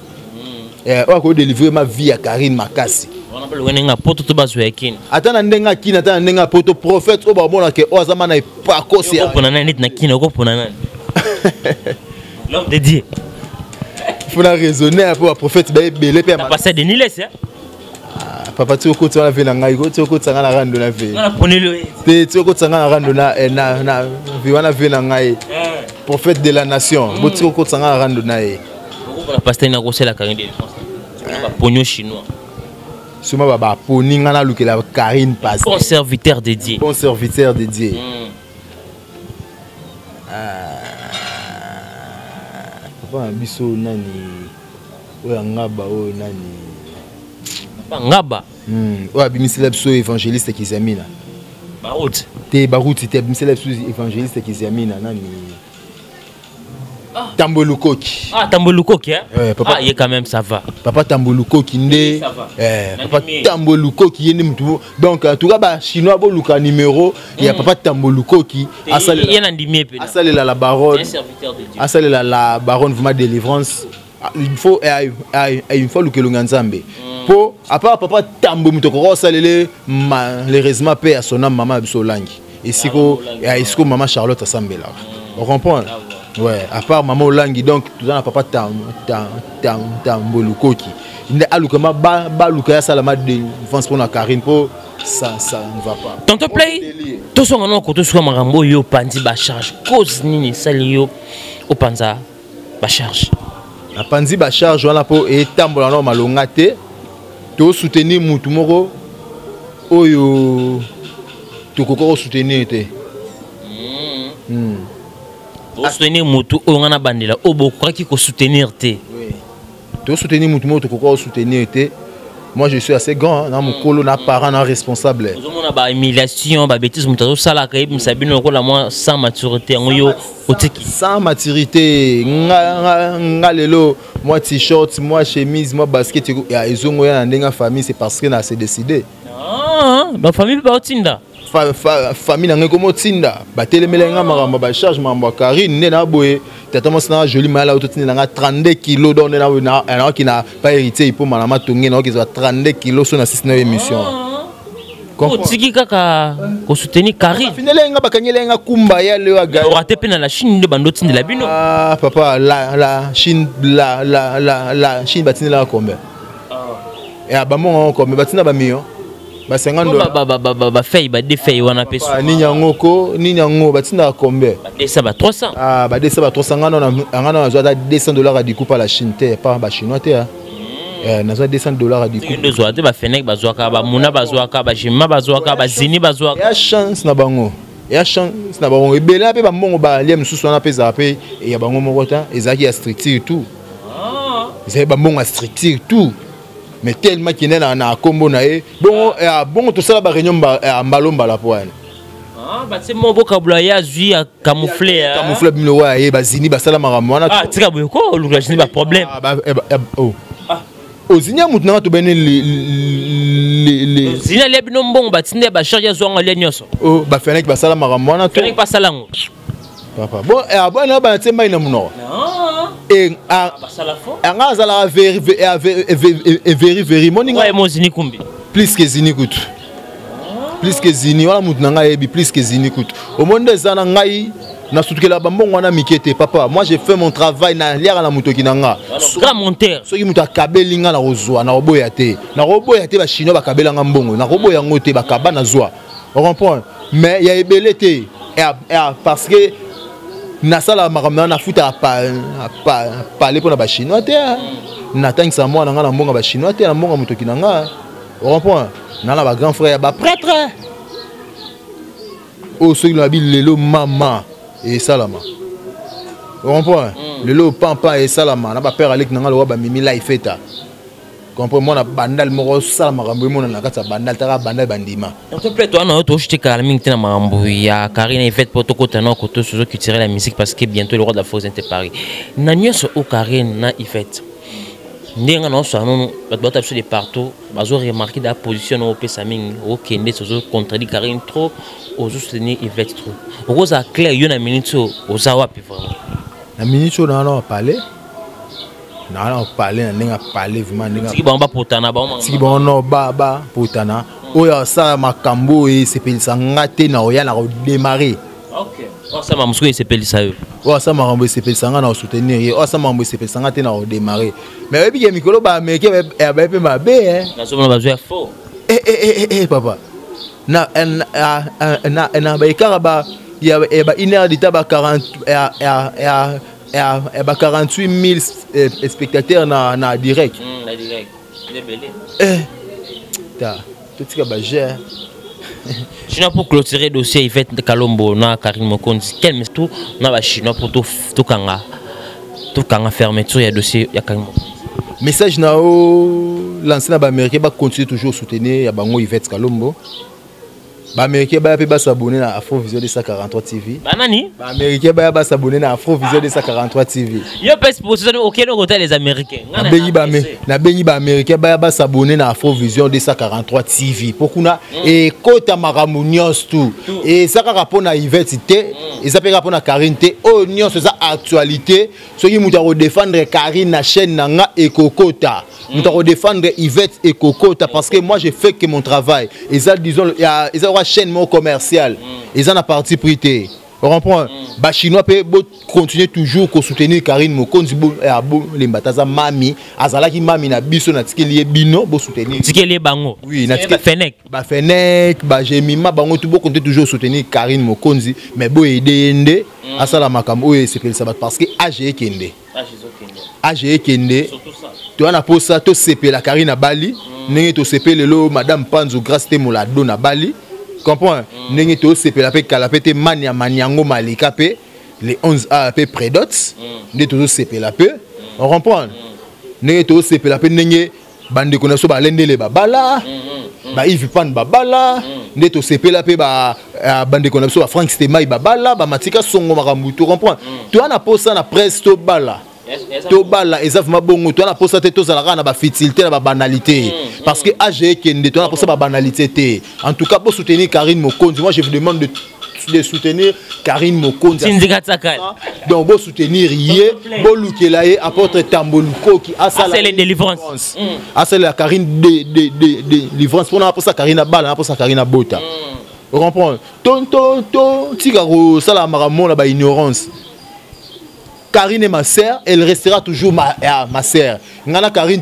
oyo akodélivre ma vie ya Karine makasi. Wana balonga ndenge ya Poto to bazwa ya Kini? Ata na ndenge ya Kini, ata na ndenge ya Poto, prophète oyo bamonake oyo aza ma na epakosi. Okopona nani neti na Kini? Okopona nani? L'homme de Dieu. Faut na raisonner mpo baprophète baebele mpe. Pasteur Denis Lessie. Papa, ti okotisa wana ve na ngai, ti okotisa ngai na rando na ve te, ti okotisa ngai na rando na ve wana ve na ngai, prophète de la nation, botiki okotisa ngai na rando na ye. Pasteur nakosela Karine délivrance, baponio chinois. Soma baponi ngai nalukela Karine. Pasteur, bon serviteur de Dieu. Bon serviteur de Dieu. Papa na biso nani oyo angaba, oyo nani? Papa Ngaba. Oyo abimisela biso évangéliste Kizamina. Baruti. Te, Baruti te. Abimisela biso évangéliste Kizamina nani? Tambo Lukoki. Ah, Tambo Lukoki, hein? Ouais, papa. Ah, ye quand même, ça va. Papa Tambo Lukoki nde. Eh, papa Tambo Lukoki ye nde mutu. Donc en tout cas ba chinois boluka numéro ya papa Tambo Lukoki. Asalela. Ye na ndimi pe. Asalela la baronne. Un serviteur de Dieu. Asalela la baronne vraiment délivrance. Il faut luka elongi ya Nzambe. Po à part papa Tambo, mutu akoka osalele malheureusement pe ya son âme, mama biso Olangi. Esiko mama Charlotte asambelaka. On comprend? Ouais, à part mama Olangi, donc toza na papa Tambo Lukoki. Nde aluka ma baluka ya salama défense mpona Karine, mpo ça ne va pas. Tonton Play, tosonga noko, tosuka makambo oyo. Opanzi bacharge, cause nini esali yo opanza bacharge? Napanzi bacharge wana mpo etambola nao malonga te. Tosoutenir mutu moko oyo tokoka kosoutenir te. Osoutenir motu oyo nga na bandela oyo bokokaki kosoutenir te. Tosoutenir mutu moko tokoka kosoutenir te. Moi, je suis assez grand, na mokolo, na parent, na responsable. Ozomona bahumiliation, babêtise moto azosalaka, yebimisa bino lokola mwa sans maturité, yango yo otiki. Sans maturité. Nga lelo moi t-shirt, moi chemise, moi basket ya ezongo ya na ndenge ya famille, c'est parce que na se décidé. Ah, donc famille mpe baotinda? Famille na ngai komo otinda, batelemela nga makambo bacharge, makambo ya Karine. Nde na boye, tata mwasi nanga Joli Mayala oyo totindela nga 32 kilo. Donc nde naoki na pa Héritier Ipoma na matonge, naoki ezwa 32 kilo so na sisi na yo émission. Otiki kaka kosoutenir Karine. Bafinele nga, bakangeli nga kumba ya leo aga. Orate mpe na la Chine nde bando otindela bino. Ah papa, la Chine, la Chine batindelaka combien ya bambongo yango? Combien batinda? Bamillion, ba 50 dollars. Bafei badefei wana mpe. Nini yango ko, nini yango batindaka combien? Ba 200, ba 300. Ah, ba 200, ba 300. Ngano nga na nazwa ata 200 dollars ya dikupa la Chine te, pa bachinois te. Nazwa 200 $ ya Dikuku. Ozwa te, bafenek bazwaka, bamuna bazwaka, bajima bazwaka, bazini bazwaka. Ya chance na bango, ya chance na bango ebele mpe bambongo balia mosusu wana mpe ezala mpe ya bango moko ta, ezalaki ya structure tout, ezali bambongo ya structure tout, mais tellement kende na nkombo na ye bongo. Bongo tosala baréunion mbalo mbala po wana. Batie mo bokabula, ye azwi ya camoufle. Camoufle bino oyo aye, bazini basala makambo wana. Tika boye ko oluka zini baproblème. Ozini ya motu nanga tobene. Zini alia bino mbongo, batindi ya bacharge, azwanga alia nyonso. Bafeneki basala makambo wana. Feneki basala yango. Papa, bon, bana bana tie mai na monoko. Anga azalaka veri veri veri moninga. Mo zini kumbi. Plus que zini kutu, plus que zini wana, motu na ngai ayebi plus que zini kutu. Omoni nde eza na ngai nasutukela bambongo wana mike te. Papa, moi j'ai fait mon travail, naliaka na motoki na nga. Grand monteur. Soki moto akabeli nga, nakozwa, nakoboya te, nakoboya te. Bachinois bakabelanga mbongo, nakoboya yango te, bakaba, nazwa, ocomprendre? Mais ya ebele te, parce que nasala makambo na nafutaka pale mpona bachinois te, natangisa mwana nga na mbongo ya bachinois te, na mbongo ya motoki na nga, ocomprendre? Na na bagrand frère ya baprêtre oyo, soki nabi lelo mama esalama, ocomprendre? Lelo pampa esalama na bapère aleki na nga lokola bamimi laifeta, comprendre? Mwana Bandal moko osala makambo emonana na kati ya Bandal, taka Bandal bandima. Mpe to wana oyo toshite kala mingi te na makambo ya Karine Yvette, mpo tokota na koto sozo culturel ya musique, parce que bientôt le roi de la forêt te Paris na nyonso oyo Karine na Yvette. Ndenge na osala nono, bato bata biso de partout bazo remarquer da position na opesa mingi, okende ozo contredire Karine trop, ozo soutenir Yvette trop. Okozala clair, yo na minute oyo oza wapi vraiment? Na minute oyo naa na bapale, naa na bapale na ndenge apale vraiment, ndenge tiki bango bapotana bango. Tiki bango no bapotana. Oyo asala makambo oyo esepelisa nga te, na oya na kodémarrer. Osala mosuku esepelisa yo. Oyo asala makambo esepelisa nga, na kosoutenir ye. Oyo asala makambo esepelisa nga te, na kodémarrer. Mais oyebi ke mikolo baaméricain baye mpe mabe. Nazomona bazwi ya faux. Papa, na baekaka ba ya ba une heure d'état, ba 40 ya ba 48 000 spectateurs na direct. Na direct. Ta totika bagere. Chinois, pour clôturer dossier Yvette Kalombo na Karine Mokonzi, quel tout na ba chinois pour tout tokanga tokanga fermeture ya dossier ya Karine Mokonzi? Message na o lancé na baaméricain, bacontinue toujours soutenir ya bango Yvette Kalombo. Baaméricain baya mpe basabone na Afrovision 243 TV. Banani? Baaméricain baya basabone na Afrovision 243 TV. Yo mpe position okende kotala les Américains. Nabengi baaméricain baya basabone na Afrovision 243 TV, mpo kuna ekota makambo nyonso tu. Eza kaka mpo na Yvette te, eza mpe kaka mpo na Karine te. Oyo nyonso eza actualité. Soki moto akodéfendre Karine na chaîne na nga, ekokota. Moto akodéfendre Yvette, ekokota, parce que moi je fais que mon travail. Eza, disons, eza kaka chaîne moko commerciale, eza na parti pris te, comprend? Bachinois mpe bocontinue toujours kosoutenir Karine Mokonzi. Bolemba te, aza mami, azalaki mami na biso, natikeli ye bino, bosoutenir. Tikeli ye bango. Oui. Bafenek. Bafenek, bagemima, bango tu bocontinue toujours soutenir Karine Mokonzi, mais boyede ye nde asala makambo oyo esepelisa bato, parce que age ekende, age ekende. Toza na mposa tosepela Karine abali ndenge tosepeli lelo madame Panzo Grâce te Molado na bali, comprend? Ndenge tosepela mpe kala mpe te mani ya maniango malika mpe le 11 a mpe prédot, nde tozosepela mpe, on comprendre? Ndenge tozosepela mpe, ndenge bandeko na biso balendele babala, baive pan babala, nde tosepela mpe bandeko na biso bafrank Stemai babala, bamatika songo makambo to comprendre. Toza na posa na presse tobala, tobala, eza vraiment bongo. Toza na posa te tozala kaka na bafutilité, na babanalité, parce que age ekende, toza na posa babanalité te. En tout cas, bosoutenir Karine Mokonzi. Moi je vous demande de soutenir Karine Mokonzi. Donc bosoutenir ye, bolukela ye apôtre Tambo Lukoki. Asala délivrance. Asala Karine délivrance mpona aposa Karine abala, aposa Karine abota, ocomprendre? To tika kosala makambo na baignorance. Karine est ma sœur, elle restera toujours ma sœur. Ngana Karine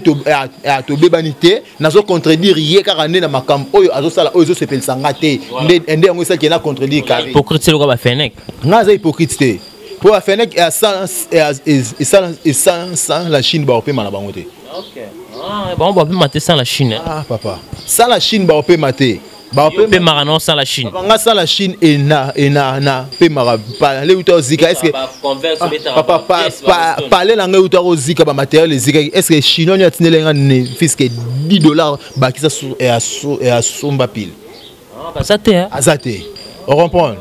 tobebani te, nazo contredire ye kaka nde na makambo oyo azosala oyo ezosepelisa nga te. Nde nde yango esalaki na contredire Karine. Hypocrite lokola bafenek. Nga aza hypocrite te. Po bafenek sans la Chine baopema na bango te. Ah, bango bapema te sans la Chine. Ah papa, sans la Chine baopema te. Baopemaka non sans la Chine. Nga sans la Chine ena ena na pemaka parler uta ozika, est-ce que papa parler na ngai uta ozika ba matériel ezika, est-ce que chinois ni atinele nga ne fils que $10 bakisa sur et a somba pile. Aza te. Aza te. On comprend.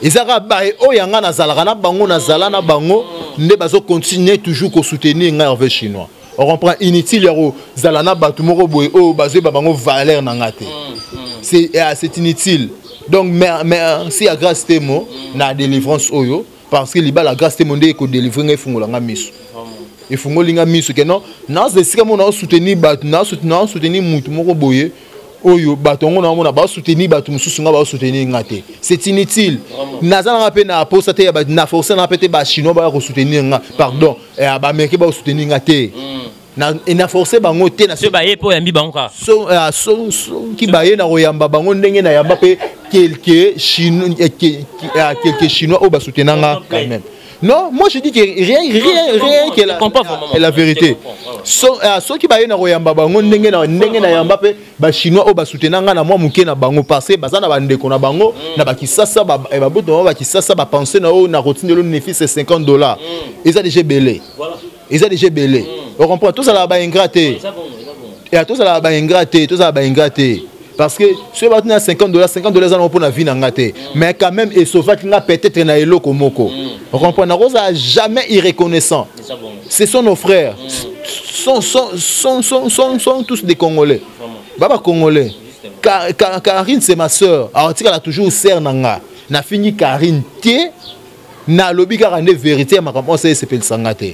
Ezaka ba oyo nga nazalaka na bango, nazala na bango nde bazo continuer toujours ko soutenir nga Hervé Chinois. On comprend, inutile ya kozala na bato moko boye oyo bazoyeba bango valeur na nga te. C'est inutile. Donc merci à Grâce Temo na délivrance oyo, parce que libala Grâce Temo nde ko délivrer ngai fungola nga miso. Efungoli nga miso ke non, naza esika moko na soutenir bato, na soutenir mutu moko boye oyo bato yango na mona ba soutenir bato mosusu nga ba soutenir nga te. C'est inutile. Naza na pe na posa te ya ba, na forcer na pe te ba chinois ba ko soutenir nga. Pardon, ba américain ba soutenir nga te. Na, et na forcer bango te na so ba ye po yambi bango ka. So, so, so, ki ba ye na koyamba bango ndenge na yamba pe quelques chinois, quelques chinois oyo ba soutenir nga quand même. Non, moi je dis que rien, rien, rien que la, la vérité. So, so ki ba ye na koyamba bango ndenge na, ndenge na yamba pe ba chinois oyo ba soutenir nga na mwa moke na bango, parce que baza na ba ndeko na bango, na ba kisasa, ba, ba boto ba kisasa, ba penser na oyo na kotindelo ne fils $50. Eza déjà belé. Eza déjà belé. On comprend tout ça là ba ingrat te. Et tout ça là ba ingrat te, tout ça ba ingrat te. Parce que ceux qui ont $50, $50 ça pour la vie na nga te. Mais quand même et sauf que nga peut-être na eloko moko. On comprend na rosa jamais irreconnaissant. Ce sont nos frères. Sont tous des Congolais. Baba Congolais. Karine c'est ma sœur. Alors tu as toujours sœur na nga. Na fini Karine te na lobi kaka nde vérité ma comprendre c'est c'est sanga te.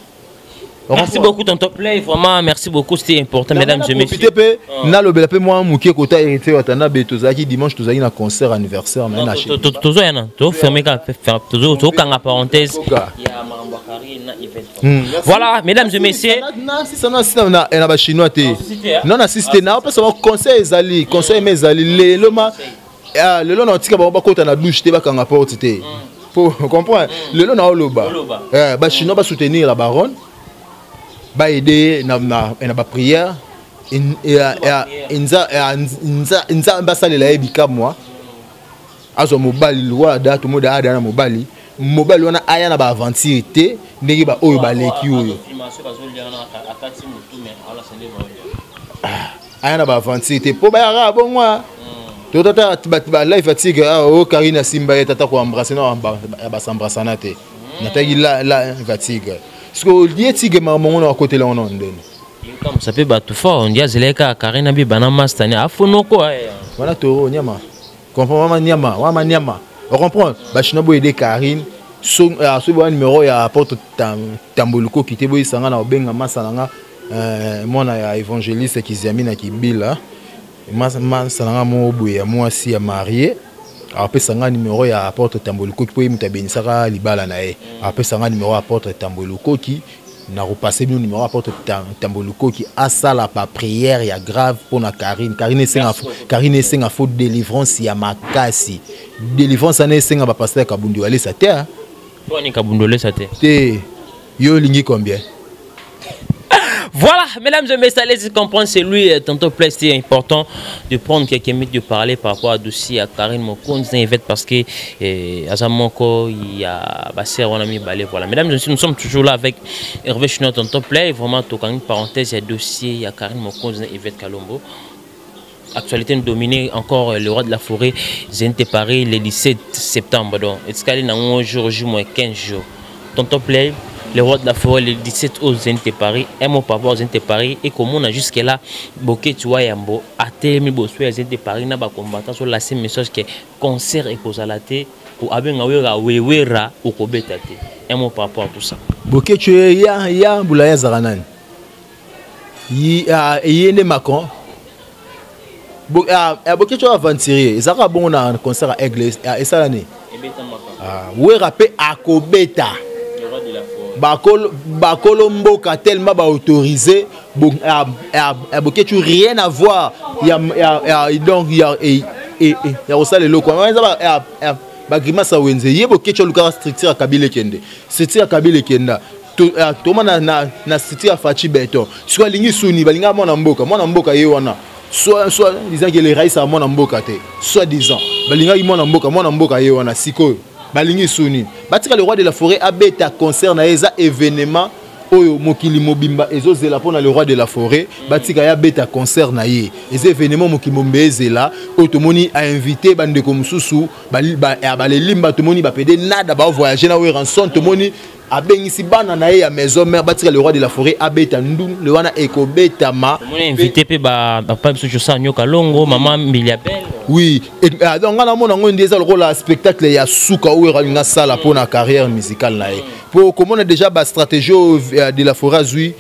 Merci beaucoup tonton Play, vraiment merci beaucoup, c'était important mesdames et messieurs. Pe na lobela pe moi mukie kota héritier watana be tozaki dimanche tozaki na concert anniversaire na na chez. Tozo yana, to fermer ka tozo to kanga parenthèse. Ya Marambo Karine na event. Voilà mesdames et messieurs. Na si ça na si na na ba chinois te. Non na si c'était na pesa ba conseil ezali, conseil mais ezali lelo ma lelo na tika ba kota na douche te ba kanga porte te. Faut comprendre lelo na oloba. Ba chinois ba soutenir la baronne. Ba aider na na na ba prière inza inza inza basalela ye bikamwa azwa mobali lwa da to moda ada na mobali mobali wana aya na ba aventure te ndenge ba oyo baleki oyo aya na ba aventure te po ba ya bongwa to tata ba life fatigue o Karina Simba ye tata ko embrasser na ba s'embrasser na te nataki la la fatigue. Parce que lié tigre maman on a côté là on en donne. Comme ça peut battre fort, on dit Azeleka Karina bi bana master ni afonoko. Voilà toro nyama. Comprends maman nyama, maman nyama. On comprend. Ba chino bo aider Karine so so bo numéro ya porte tamboluko qui te boy sanga na obenga masa nanga mwana ya évangéliste Kiziami na Kibila. Masa nanga mo boye ya mwasi ya marié. Après ça numéro ya apôtre Tamboluko qui peut mutabenisaka libala na ye. Après ça numéro apôtre Tamboluko qui na repasser le numéro apôtre Tamboluko qui a ça la pa prière ya grave pour na Karine. Karine senga Karine senga faut délivrance ya makasi. Délivrance ana senga ba pasteur Kabundi aller sa terre. Toi ni Kabundi aller sa terre. Té yo lingi combien? Voilà, mesdames et messieurs, allez comprendre, c'est lui, tantôt Play, c'est important de prendre quelques minutes de parler par rapport à dossier à Karine Mokonzi Yvette parce que Azamoko, il y a Basser, on a mis balai, voilà. Mesdames et messieurs, nous sommes toujours là avec Hervé Chinois, tonton Play, vraiment, tout une parenthèse, il y a dossier, il y a Karine Mokonzi Yvette Kalombo. Actualité nous dominait encore le roi de la forêt, Zénith Paris, le 17 septembre. Donc, escalé dans 11 jours, jour moins 15 jours. Tonton Play, le roi de la forêt, le 17 au Zénith Paris, un mot par rapport au Zénith Paris, et comme on a jusque-là, Boké Yambo, a terminé Bossuet à Zénith Paris, n'a pas combattant sur la même message que concert et causalate, pour Abenga Wewera ou Kobetate. Un mot par rapport à tout ça. Boké Tuya, Ya, Boulaya Zaranan. Yé Macron. Boké Tuya aventurier, ils ont bon un concert à Aigle, et ça l'année. Wera pe akobeta. Bakolo mboka tellement ba autorisé bon Boké tu rien à voir ya donc ya et ya osala eloko ba grimace wenze ye Boké tu luka structure ya Kabila kende structure ya Kabila kenda Toma na structure ya Fatshi Béton. Soki alingi suni, balinga mwana mboka, mwana mboka ye wana. Soit disant que le raïs a mwana mboka te, soit disant balingaki mwana mboka, mwana mboka ye wana. Sikoyo balingi suni, batika le roi de la forêt abeta concert na ye. Eza événement oyo mokili mobimba ezozela mpona le roi de la forêt. Batika ye abeta concert na ye, eza événement mokili mobimba ezela. Oyo tomoni ainvité bandeko mosusu balelimba, tomoni bapede nada baovoyage na Werrason, tomoni abengisi bana na ye ya maison mère. Batika le roi de la forêt abeta ndule wana, ekobetama. Tomoni invité mpe bapapa biso Josa Nyoka Longo, mama Mbilia Bel. Oui, donc nga namona yango nde eza lokola spectacle ya suka oyo alingi asala mpona carrière musicale na ye, po komona déjà bastratégie oyo de la forêt azwi,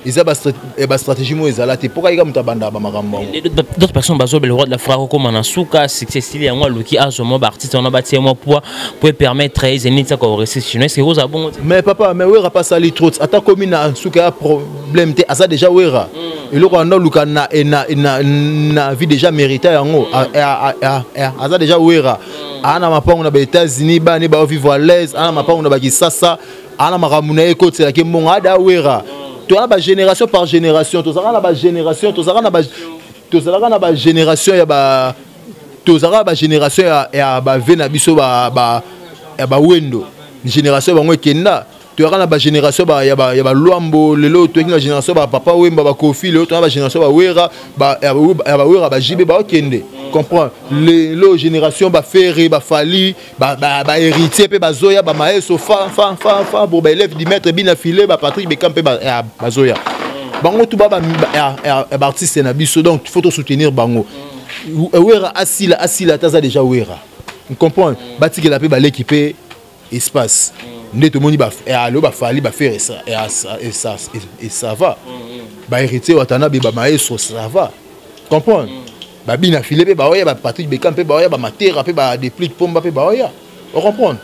eza bastratégie moko ezala te mpo kayika moto abandaka bamakambo yango. D'autres personnes bazobela le roi de la forêt akokóma na suka, succès esili, yango aluki azwa mwa baartiste wana, batie mwa poids po permettre Zénith akorester. Chinois, est ce que kozala bongo te? Mais papa, mais Wera pa asali trop, ata komi na suka ya problème te, aza déjà Wera. Eloko wana oluka na vie déjà mérita yango, aza déjà Wera. Aa na mapango na baÉtats-Unis, bani baovivre à l'aise, aa na mapango na bakisasa, aa na makambo na ye ekotiselaki mbongo, ada Wera. Toza na bagénération par génération, tozalaka na bagénération, tozalaka na bagénération ya ba, tozalaka na bagénération ya bave na biso ya bawendo, génération bango ekenda. Toyaka na bagénération ya balwambo, lelo toyaki na génération bapapa Wemba, bakofi, lelo toya bagénération bawera, ya bawera, bajibe baokende, comprendre. Lelo génération baFerre, baFally, bahéritier mpe bazoya, bamaeso fa fa fa fa bo, baélève du maître bina file, baPatrick Bekam mpe bazoya. Bango tu ba baartiste na biso, donc faut tosoutenir bango. Wera asila, asila ata, aza déjà Wera, comprendre. Batikela mpe baleki mpe espace. Nde tomoni alo baFally, baFerre, et ça va, bahéritier Watanabe, bamaestro, ça va, comprendre. Babina file mpe baoya, baPatrick Bekam mpe baoya, bamatera mpe, badeplique Pomba mpe baoya, ocomprendre.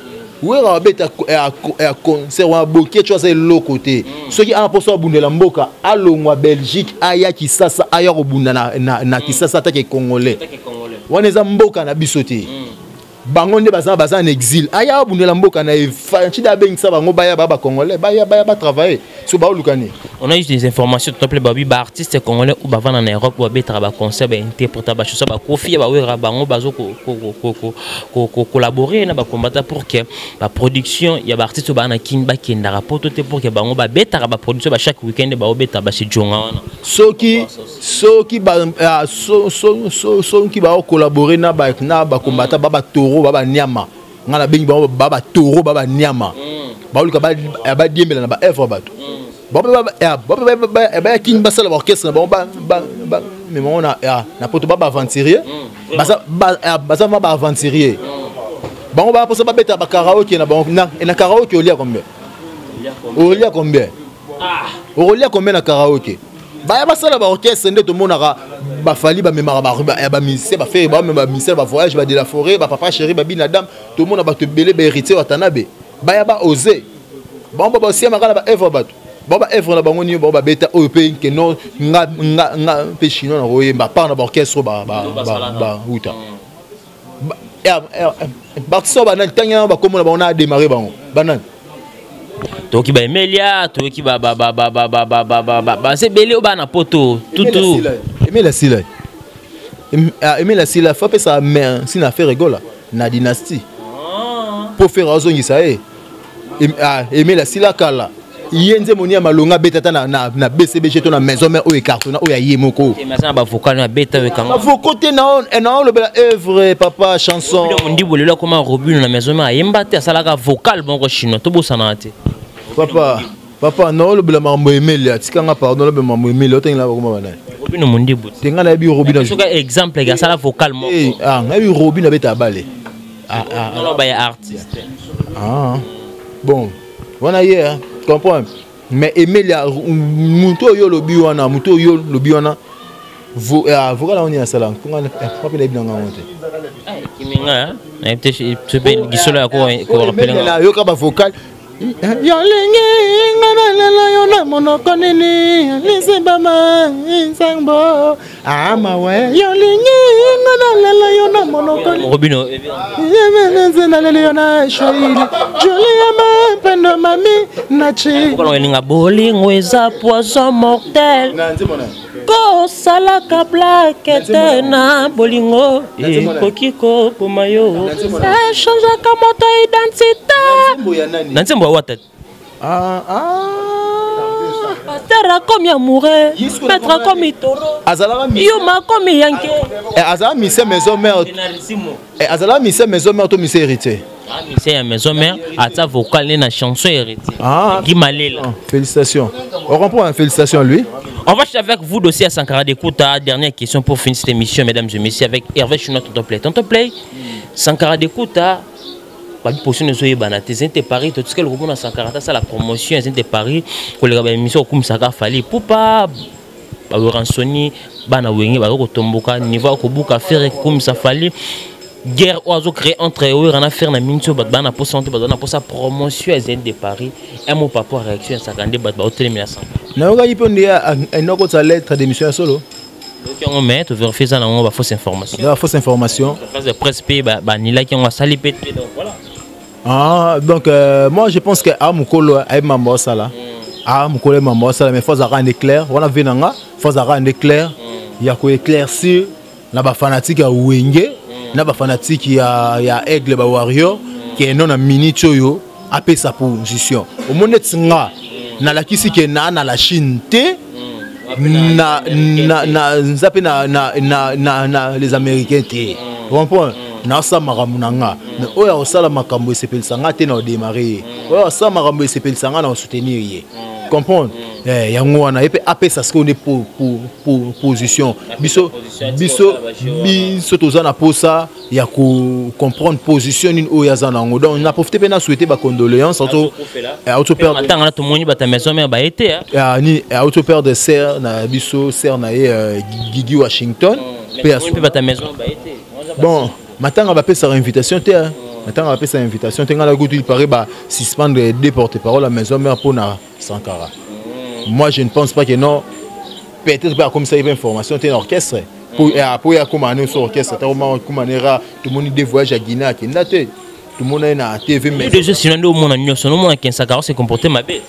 Wera abeta ya concert wana, bokie tio aza eloko te. Soki ana mposo abundela mboka, alongwa Belgique, aya Kisasa, aya kobunda na Kisasa atake Congolais. Wana eza mboka na biso te, bango nde baza en exil. Aya abundela mboka na ye, ntida abengisa bango, baya, baya bacongolais, baya, baya batravaille so baoluka nini? On a eu des informations tout appelé babi baartiste congolais ou bavanda na Europe, babetaka baconcert, bainterpréta bachanson, bakofi, bawera, bango bazo collaborer na bacombattant pour que baproduction ya baartiste oyo baa na Kini bakendaka poto te, pour que bango babetaka baproduction ba chaque week-end, baobeta basejonga wana. Soki baocollabore na bacombattant, ba batoro, ba baniama, ngai nabengi bango ba batoro, ba baniama, baoluka badiembela na baœuvre, bato baya Kini, basala baorchestre na bango, memango na poto, ba baaventurier, baza ma baaventurier. Bango baya mposa babeta bakaraoke na bango. Na karaoke olia combien? Olia combien? Okolia combien na karaoke? Baya basala baorchestre. Nde tomonaka baFally bamemaka bamusicien, baFerre bamema bamusicien, bavoyage, bade la forêt, bapapa chéri, babina dame, tomona bato ebele, bahéritier Watanabe, baya baose bango basiamaka na baœuvre, bato bango baœuvre na bango nini, bango babeta oyo mpe keno nga mpe chinois na koyemba part na baorchestre bauta. Baartiste oyo banani? Ntangi yango bakomona bango na adémarre bango banani? Toyoki baemelia, toyoki baza ebele oyo baa na poto tutu. Emeli asila, Emeli asila, fa apesa merci na Ferre Gola na dynastie mpo Ferre azongisa ye. Emeli asila kala, ye nzembo ni ya malonga abeta ata na BCBG to na maison mère oyo ecartonna, oyo ya ye moko. Aza na bavocal na abeta oyo ekanga. Bavocaux te, na olobela œuvre, papa, chanson. Mondibo lelo akoma Robino na maison mère, ayemba te, asalaka vocal moko chinois, tobosanaka te. Papa, papa, na olobela makambo Emeli, atikanga, pardon, olobela makambo Emeli, otangela bakoma banani? Robino Mondibo. Te, ngai nayebi Robino. Soki exemple, asala vocal moko. Nayebi Robino abeta bale. Ba ya artiste. Bon, wana ye comprendre, mais Emelia, moto oyo olobi wana, moto oyo olobi wana, vocal yango nini asala mpe nayebi nanga yango te. Kiminga nayebi te sope lisolo ya korappeler. Yoka bavocal yolingi nga nalela yo na monoko nini lisibama nzambo amawe yolingi nga. Nalela yo na monoko. Robino. Nalela yo na Swahili. Julia mapendo mami nachi. Elinga bolingo eza poison mortel. Kosalaka blake te na bolingo ekoki koboma yo. Echangeaka moto identité. Na nzembo ya wata. Ah, ah. Pasteur akomi amoureux, maître akomi toro. Azalaka Yuma akomi yanke. Azalaka mise maison mère. Azalaka mise maison mère to mise héritier. Mise ya maison mère, ata vocal ne na chanson héritier. Ah. Guy Malela. Félicitations. On comprend, félicitations à lui. On va avec vous dossier à Sankara Dekuta. Dernière question pour finir cette émission, mesdames et messieurs, avec Hervé Chouinard, Tonton Play. Tonton Play, Sankara Dekuta, baposition ezoyebana te. Zente Paris, totikali komona Sankara tasala promotion ya Zente Paris koleka baémission okumisaka Fally Ipupa. Baweransoni bana Wenge baza kotomboka niveau ya kobuka Ferre kokumisa Fally. Guerre oyo azocréer entre Wera na Ferre na miniti oyo, bato baa na posa te, bato baa na posa promotion ya Zente de Paris. Un mot par rapport à réaction ya Sankara nde bato baotelemela Sankara. Nayokaki mpe nde enokotisa lettre d'émission ya solo. Oyoki yango, mais tovérifie, eza nango bafausse information. Eza bafausse information. Conférence de presse mpe banilaki yango, asali mpe te, donc voilà. Ah, donc moi je pense que a mokolo ayebi mambo osala, a mokolo ayebi mambo osala, mais faut azalaka nde clair wana ve na nga, faut azalaka nde clair ya koéclaircir na bafanatike ya Wenge, na bafanatike ya Aigle, bawarrior, ke no na minute oyo apesa position. Omoni neti nga nalakisi ke na la Chine te, na nza mpe na les Américains te, comprendre. Naosala makambo na nga, mais oyo akosala makambo esepelisa nga te, na odémarre ye. Oyo akosala makambo esepelisa nga, na osoutenir ye, comprendre. Yango wana ye mpe apesa sikoyo nde position. Biso toza na posa ya kocomprendre position nini oyo aza na yango. Donc na profite mpe na souhaite bacondoléance auto perdre. Matanga na tomoni bato ya maison mère baye te. Ni auto perdre sœur na biso, sœur na ye Gigi Washington. Mpe bato ya maison baye te. Bon, matanga bapesaka invitation te, matanga bapesaka invitation te. Ngai nakutu, il paraît basuspendre deux porte parole à maison mère mpona Sankara. Moi je ne pense pas que non, peut-être mpe akomisaki mpe information te na orchestre po ye akóma ane so orchestre te, akóma nera. Tomoni deux voyage ya Guinée, akenda te, tomona ye na TV. Mais déjà sinon nde omona nyonso, nomona ke Sankara se comporte mabe.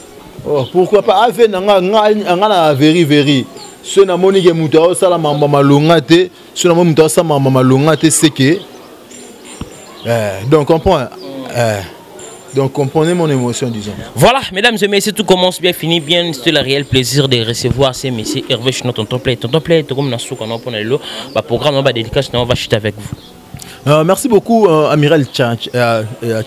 Oh, pourquoi pas? Ave na nga, nga na veri veri, so namoni ke moto aosala mambo malonga te, so namoni moto aosala mambo malonga te, c'est que donc comprend, donc comprenez mon émotion, disons. Voilà, mesdames et messieurs, tout commence bien, finit bien. C'était le réel plaisir de recevoir ces messieurs Hervé Chino, Tonton Play. Tonton Play, tout comme dans le programme, on va dédicace, on va chuter avec vous. Merci beaucoup, Amiral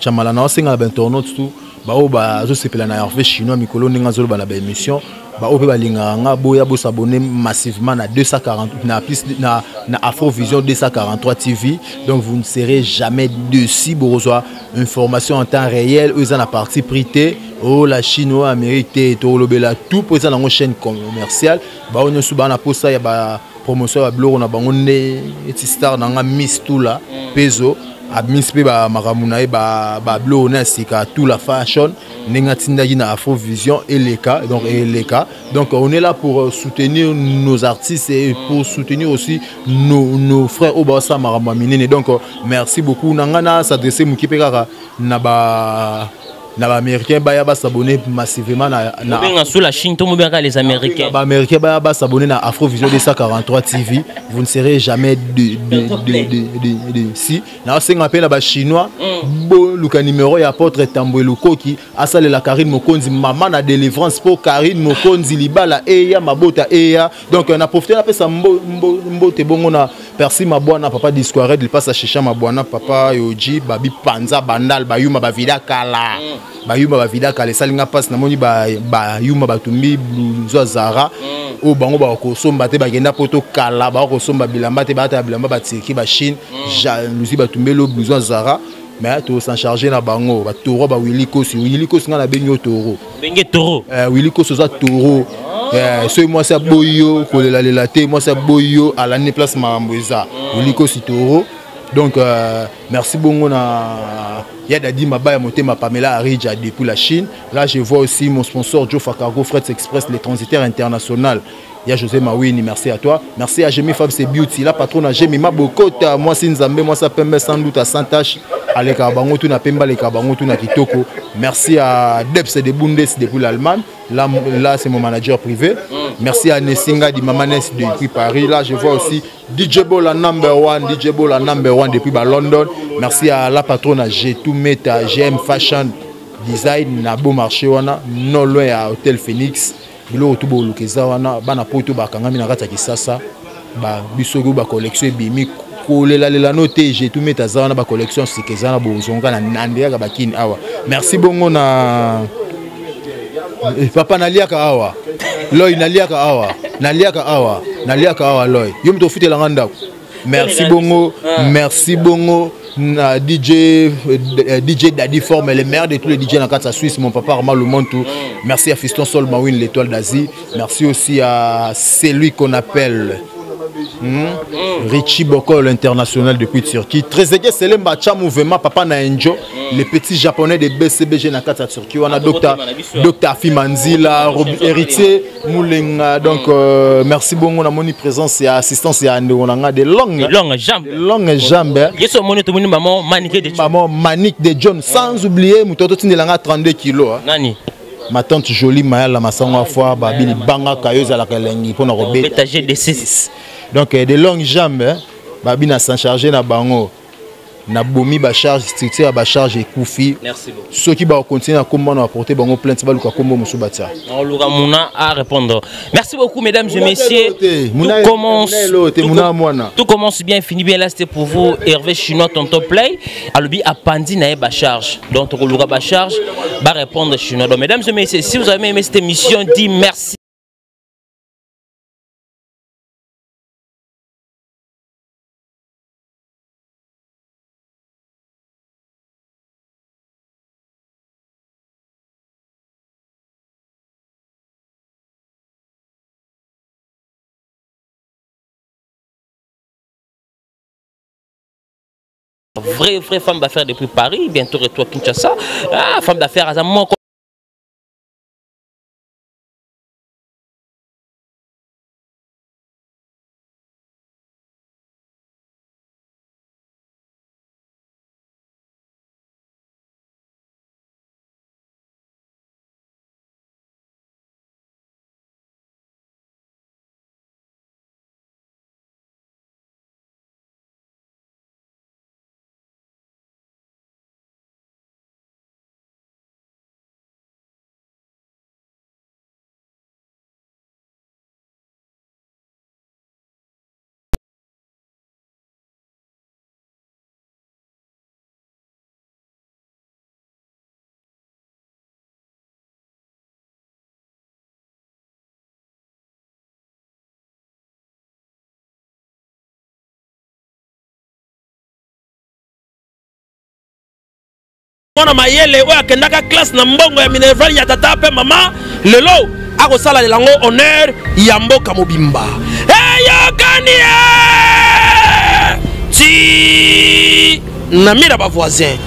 Chamala. Na osenga ba internaute tout baoyo bazosepela na Hervé Chinois mikolo ndenge azoloba na baémission, baoyo mpe balingaka nga, boya bosabone massivement na 240 na plus na Afrovision 243 TV. Donc vous ne serez jamais dessus, bokozwa information en temps réel. Oyo eza na parti pris te, oyo la Chine, oyo Amérique te, tolobela tout mpo eza nango chaîne commerciale. Baoyo nyonso baa na posa ya ba promotion ya babiloko na bango, nde eti star na nga Miss Tula Pezo abimisi mpe bamakambo na ye, babiloko na ya sika, Tula Fashion, ndenge atindaki na Afrovision eleka. Donc eleka, donc on est là pour soutenir nos artistes et pour soutenir aussi nos frères oyo baosala makambo ya minene. Donc merci beaucoup. Na ngai na s'adresse moki mpe kaka na baaméricain, baya basabone massivement na Obenga sous la Chine, to mobengaka les Américains. Baaméricain baya basabone na Afrovision 243 TV, vous ne serez jamais de si naosenga mpe na bachinois, boluka numéro ya apôtre Tambo Elukoki, asalela Karine Mokonzi, mama na délivrance, mpo Karine Mokonzi libala eya, mabota eya. Donc na profite napesa mbote bongo na Persi Mabwana, papa Disquared lipasa, Shisha Mabwana, papa Yoji Babi Panza Bandal, bayuma bavida kala, bayuma bavida kala. Esalinga mpasi, namoni bayuma batumbi blouson Zara oyo bango bakosomba te, bakenda mpo tokala, bakosomba bilamba te, baatala bilamba batirki, bachine, jalousie, batumbeli blouson Zara. Mais tosan charge na bango bataureau, bawili Kosi, Wili Kosi, ngai nabengi yo taureau. Benge taureau. Wili Kosi, oza taureau. Soki mwasi aboyi yo, kolelalela te. Mwasi aboyi yo, alandi place makambo eza. Wili Kosi taureau. Donc merci bongo na Yadadi Mabaya Motema Pamela Arija depuis la Chine. Là je vois aussi mon sponsor Joe Facargo Frets Express, le transitaire international. Ya José Mawini, merci à toi. Merci à Jimmy Fab, c'est Beauty. La patronne à Jimmy Mabokota, moi c'est Nzambe, moi ça pembe sans doute à sans tâche. Aleka bango tout na pemba, aleka bango tout na kitoko. Merci à Debs de Bundes depuis l'Allemagne. Là, là c'est mon manager privé. Merci à Nessinga di Mamanes depuis Paris. Là, je vois aussi DJ Bola number one, DJ Bola number one depuis London. Merci à la patronne à G2 Meta, GM Fashion Design, na beau marché wana, non loin à Hôtel Phoenix. Biloko tu boluka eza wana, bana poto bakangami na kati ya Kisasa, ba biso ba collection ebimi kolelalela no te G2 Meta za wana ba collection sika eza na bozonga na nandeyaka bakini awa. Merci bongo na papa naliaka awa loy naliaka awa naliaka awa naliaka awa loy yo moto ofutelanga ndako. Merci bongo, merci bongo na DJ Daddy Forme, le meilleur de tous les DJ dans la Suisse, mon papa Armand Lumontou. Merci à Fiston Sol Mawin, l'étoile d'Asie. Merci aussi à celui qu'on appelle Richie Bokol, l'international depuis Turquie. Trezeguet Selemba Tcha mouvement papa Naenjo, les petits japonais de BCBG dans la Turquie. On a Docteur Afi Manzila, Héritier Moulenga. Donc merci beaucoup, on a mon présence et assistance et on a des longues, longues jambes, de longues jambes. Yeso moni to moni maman Manique de John. Maman Manique de John, sans oublier mutoto tindelanga 32 kilos. Hein. Nani? Ma tante Jolie Maya la masango foi babili banga kayoza la kelengi pona robeta GD6. Donc des longues jambes, hein. Babi na s'en charger na bango. Na bomi ba charge structure ba charge ekufi. Merci beaucoup. Ceux qui ba continuer à comment on apporter bango plainte ba luka kombo musu batia. On luka muna à répondre. Merci beaucoup mesdames et Muna messieurs. elote, Tout muna commence, muna elote, tout muna mwana. tout commence bien, finit bien. Là c'était pour vous Hervé Chinois Tonton Play. Alobi apandi na ba charge. Donc luka ba charge ba répondre Chinois. Donc mesdames et messieurs, si vous avez aimé cette émission, dites merci. Vraie, vraie femme d'affaires depuis Paris, bientôt retour à Kinshasa. Ah, femme d'affaires, à mon mwana mayele oyo akendaka classe na mbongo ya minerval ya tata pe mama lelo akosala lelango honneur ya mboka mobimba. Eyokani ti na mira ba voisin.